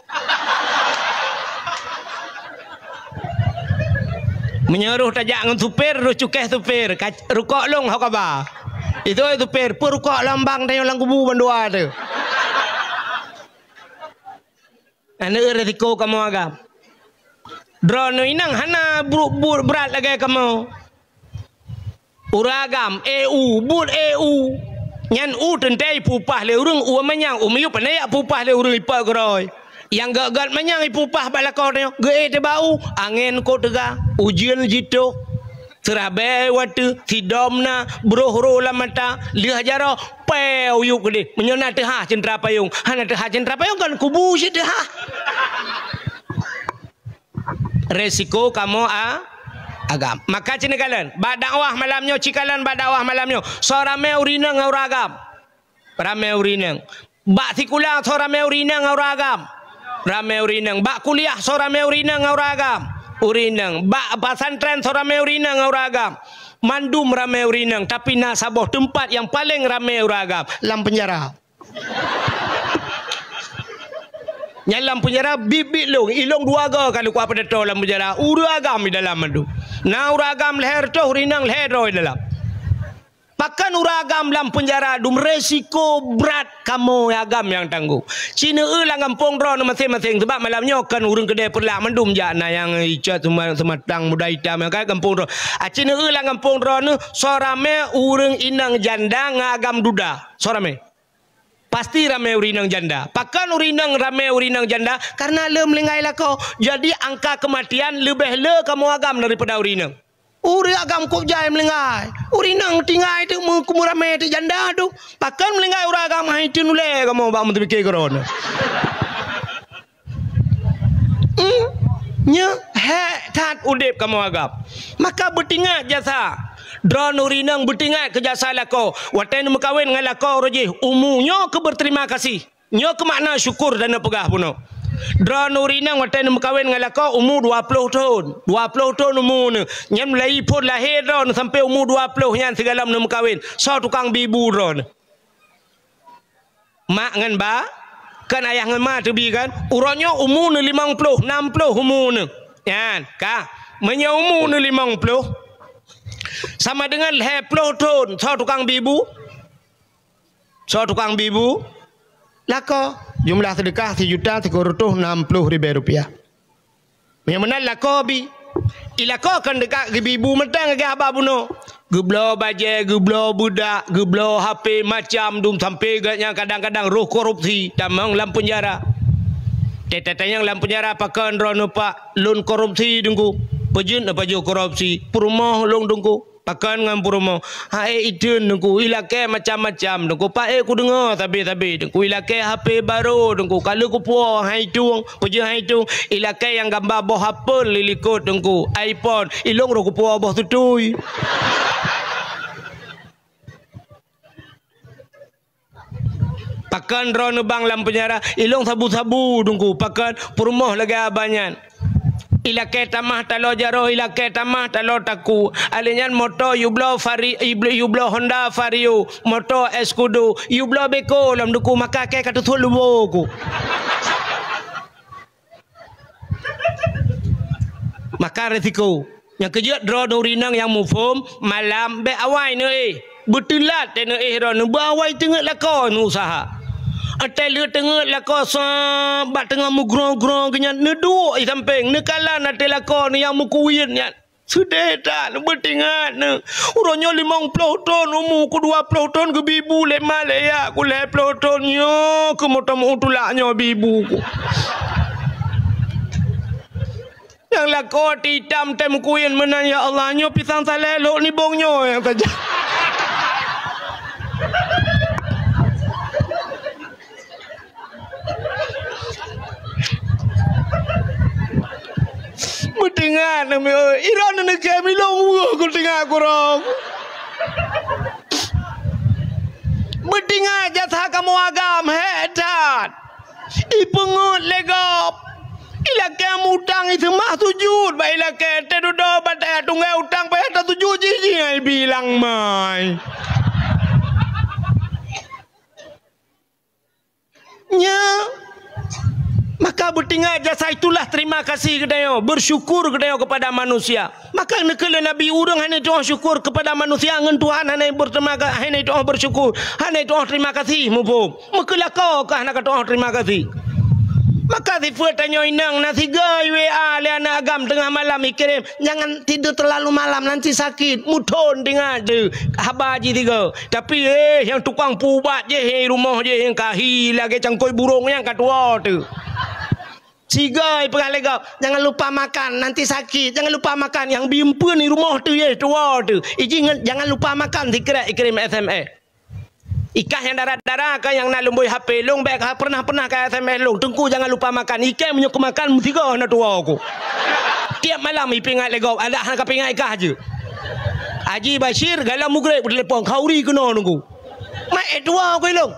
Meunyoe roh tajak ngon supir, roh cukéh supir. Kac-, rukok lôn, ho kaba. Itu supir, peue rukok lôn bang, tanyoe lam kubu bandua tu. Aneuk resiko kamoe agam. Droeneuh inong hana buet-buet brat lagèe kamoe. Ureueng agam, éh u, buet éh u. Nyan u teuntèe ipupah lé ureueng, u manyang, u miyueb hana jak pupah lé ureueng ipat keudroe. Nyang gèt-gèt manyang ipupah bak lakoe tanyoe, geuéh teuh bak u, angèn kot teuga, ujeuen jitoh. Seurah bèe watèe, sidom na, broh roh lam mata, lheueh jaroe, pèe u yup keudéh. Meunyoe na teuhah ceuntra payong, hana teuhah ceuntra payong kan kubu cit teuhah. Resiko kamoe a-, agam. Maka ci neukalon, bak dakwah malam nyoe, ci kalon bak dakwah malam nyoe. Soe ramè ureueng inong ngon ureueng agam? Ramè ureueng inong. Bak sikula soe ramè ureueng inong ngon ureueng agam? Ramè ureueng inong. Bak kuliah soe ramè ureueng inong ngon ureueng agam? Ureueng inong. Bak pesantren soe ramè ureueng inong ngon ureueng agam? Mandum ramè ureueng inong, tapi na saboh teumpat nyang paleng ramè ureueng agam, lam peunjara. Nyan lam peunjara biet-biet lôn, ilôn dua goe ka lôn kuat peudato lam peunjara. Ureueng agam di dalam mandum. Na ureueng agam lhèe reutôh, ureueng inong lhèe droe di dalam. Pakon ureueng agam lam peunjara dum, resiko brat kamoe agam nyang tanggong. Ci neueu lam gampông droeneuh maséng-maséng, sabab malam nyoe kon ureueng keudè Peureulak mandum jak, na nyang Icat Sema-, Sematang, Muda Itam nyang ka gampông droe. A, ci neueu lam gampông droeneuh, soe ramè ureueng inong janda ngon agam duda. Soe ramè? Pasti ramè ureueng inong janda. Pakon ureueng inong ramè ureueng inong janda? Karena le meuninggai lakoe. Jadi angka kematian leubeh le kamoe agam daripada ureueng inong. Ureueng agam kôb jai meuninggai. Ureueng inong tinggai teuk meu-, meureumeue teuk janda teuk. Pakon meuninggai ureueng agam, hai teun ulèe kamoe bak meuteupiké keu droeneuh. Hmm, nyoe hék that udép kamoe agam. Maka beutingat jasa. Droeneuh ureueng inong beutingat keu jasa lakoe. Watèe neumeukawen ngon lakoe uroe jih, umu nyoe keu beuterima kasih. Nyoe keu makna syukur dan neupeugah bunoe. Droeneuh ureueng inong watèe neumeukawen ngon lakoe umu dua ploh thon. Dua ploh thon umu neuh. Nyan mulai phon lahé droeneuh sampai umu dua ploh nyan sigohlom neumeukawen. Soe tukang bi bu droeneuh? Mak ngon ba, kan ayah ngon ma teubi kan? Uroe nyoe umu neuh limong ploh, nam ploh umu neuh. Nyan, ka. Meunyoe umu neuh limong ploh, sama dengan lhèe ploh thon, soe tukang bi bu? Soe tukang bi bu? Lakoe. Jumlah seudeukah sijuta sikureueng reutôh nam ploh ribèe rupiah. Nyang meunan lakoe bi. I lakoe kan teuka geubi bu mantong lagèe haba bunoe. Geubloe bajèe, geubloe beudak, geubloe H P macam dum sampai geuh nyan kadang-kadang roh korupsi, tamong lam peunjara. Teutatanyong lam peunjara pakon droeneuh pak lôn korupsi Teungku. Peujeuet neupajoh korupsi, peurumoh lôn Teungku. Pakon ngon peurumoh? Hai iteun Teungku, ilakèe macam-macam Teungku. Paék kudeungö sabe-sabe Teungku. Ilakèe H P barô Teungku. Ka lheueh kupuwoe hai tueng, peujeuet hai tueng. Ilakèe nyang gamba boh apel di likot Teungku. iPhone. Ilôn roh kupuwoe boh tutui. Pakon droeneuh bang lam peunjara, ilôn sabu-sabu Teungku, pakon peurumoh lagèe abah nyan. Ilakèe tamah taloe jaroe, ilakèe tamah taloe takue. Alèh nyan moto yubloe Vari-, yubloe, yubloe Honda Vario, moto Escudo, yubloe beko lom Teungku, maka kèe ka teusuet lubô ku. Maka resiko. Nyang keujeuet droeneuh ureueng inong nyang muphom, malam bèk awai neuéh. Beuteulat teuh neuéh droeneuh, beuawai teungeut lakoe neuusaha. Watèe lheueh teungeut lakoe sa, bak teungoh meugrong-grong geuh nyan, neuduek i sampéng, neukalon watèe lakoe nyan nyang meukuwien nyan. Seudeh that, beutingat neu. Uroe nyoe limong ploh thon umu ku, dua ploh thon geubi bu lé ma lé ya ku, lhèe ploh thon nyoe keu meuteumèe tulak nyoe bi bu ku. Nyang lakoe itam tém kuyen meunan, ya Allah, nyoe pisang saleh lhok nibong nyoe nyang saja. Meutingat nami, oi, iron neukém ilong weueh ku tingat kurong. Meutingat jasa kamoe agam, hék that. Ipeungeut lé gob. Ilakée mutang iseumah sujut bak ilakée, teududoe bak teuh tunggée utang payah tasujut jih, jih nyan ibi lam mai. Nya, maka beutingat jasa itulah terima kasih geutanyoe, bersyukur geutanyoe kepada manusia. Maka neukheun lé Nabi, ureuëng hana tu'oh syukur kepada manusia ngon Tuhan hana berterima ka-, hana tu'oh bersyukur, hana tu'oh terima kasih, muphom. Meukeulakée ka hana ka tu'oh terima kasih. Maka sifeuet tanyoe inong na sigoe W A lé aneuk agam teungoh malam ikirém, "Jangan tidur terlalu malam, nanti sakit." Muthon teuingat teuh haba jih sigoe. Tapi, eh, nyang tukang peuubat jih, eh, rumoh jih, nyang kahi lagée cangkôi burông nyang ka tuwoe teuh. Sigoe ipeugah lé gob, "Jangan lupa makan, nanti sakit. Jangan lupa makan." Nyang bi eumpeuen di rumoh teuh, eh, tuwoe teuh. Iji ngon, "Jangan lupa makan," sikrek ikirém S M S. Ikah nyang dara-dara ka nyang na lôn bui H P lôn, bék ka pernah-pernah ka S M S lôn, "Teungku, jangan lupa makan." Ikée meunyoe keu makan, meusigoe na tuwoe ku. Tiep malam ipeuingat lé gob, adak hana kapeuingat ikah jeuet. Haji Bashir, galom mugreb telepon, "Khauri keunoe nunggu." Mak, eh, tuwoe ku ilong.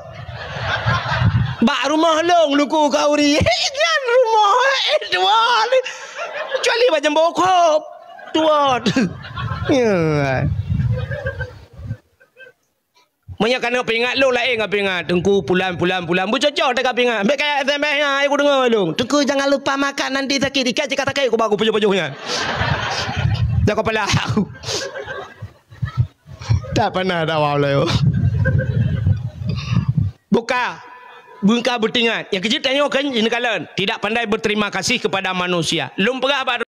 Bak rumoh lôn nunggu Khauri. Nyan rumoh, eh, tuwoe. Kecuali bak jambo khop. Tuwoe. Ya. Meunyoe keuneuk peuingat lôn laén ngon peuingat, "Teungku, pulan, pulan, pulan." Beucocok teuka peuingat. Bék kaya S M S nyan, hai kudeungoe lôn. "Teungku, jangan lupa makan, nanti sakit." Ikah cit ka sakét, ku baku pajoh-pajoh nyan. Dak kepala aku. Tak pernah dakwah lé. Buka. Bungka beutingat. Nyang keujeuet tanyoe kan, ini kalon. Tidak pandai berterima kasih kepada manusia. Lôn peugah bak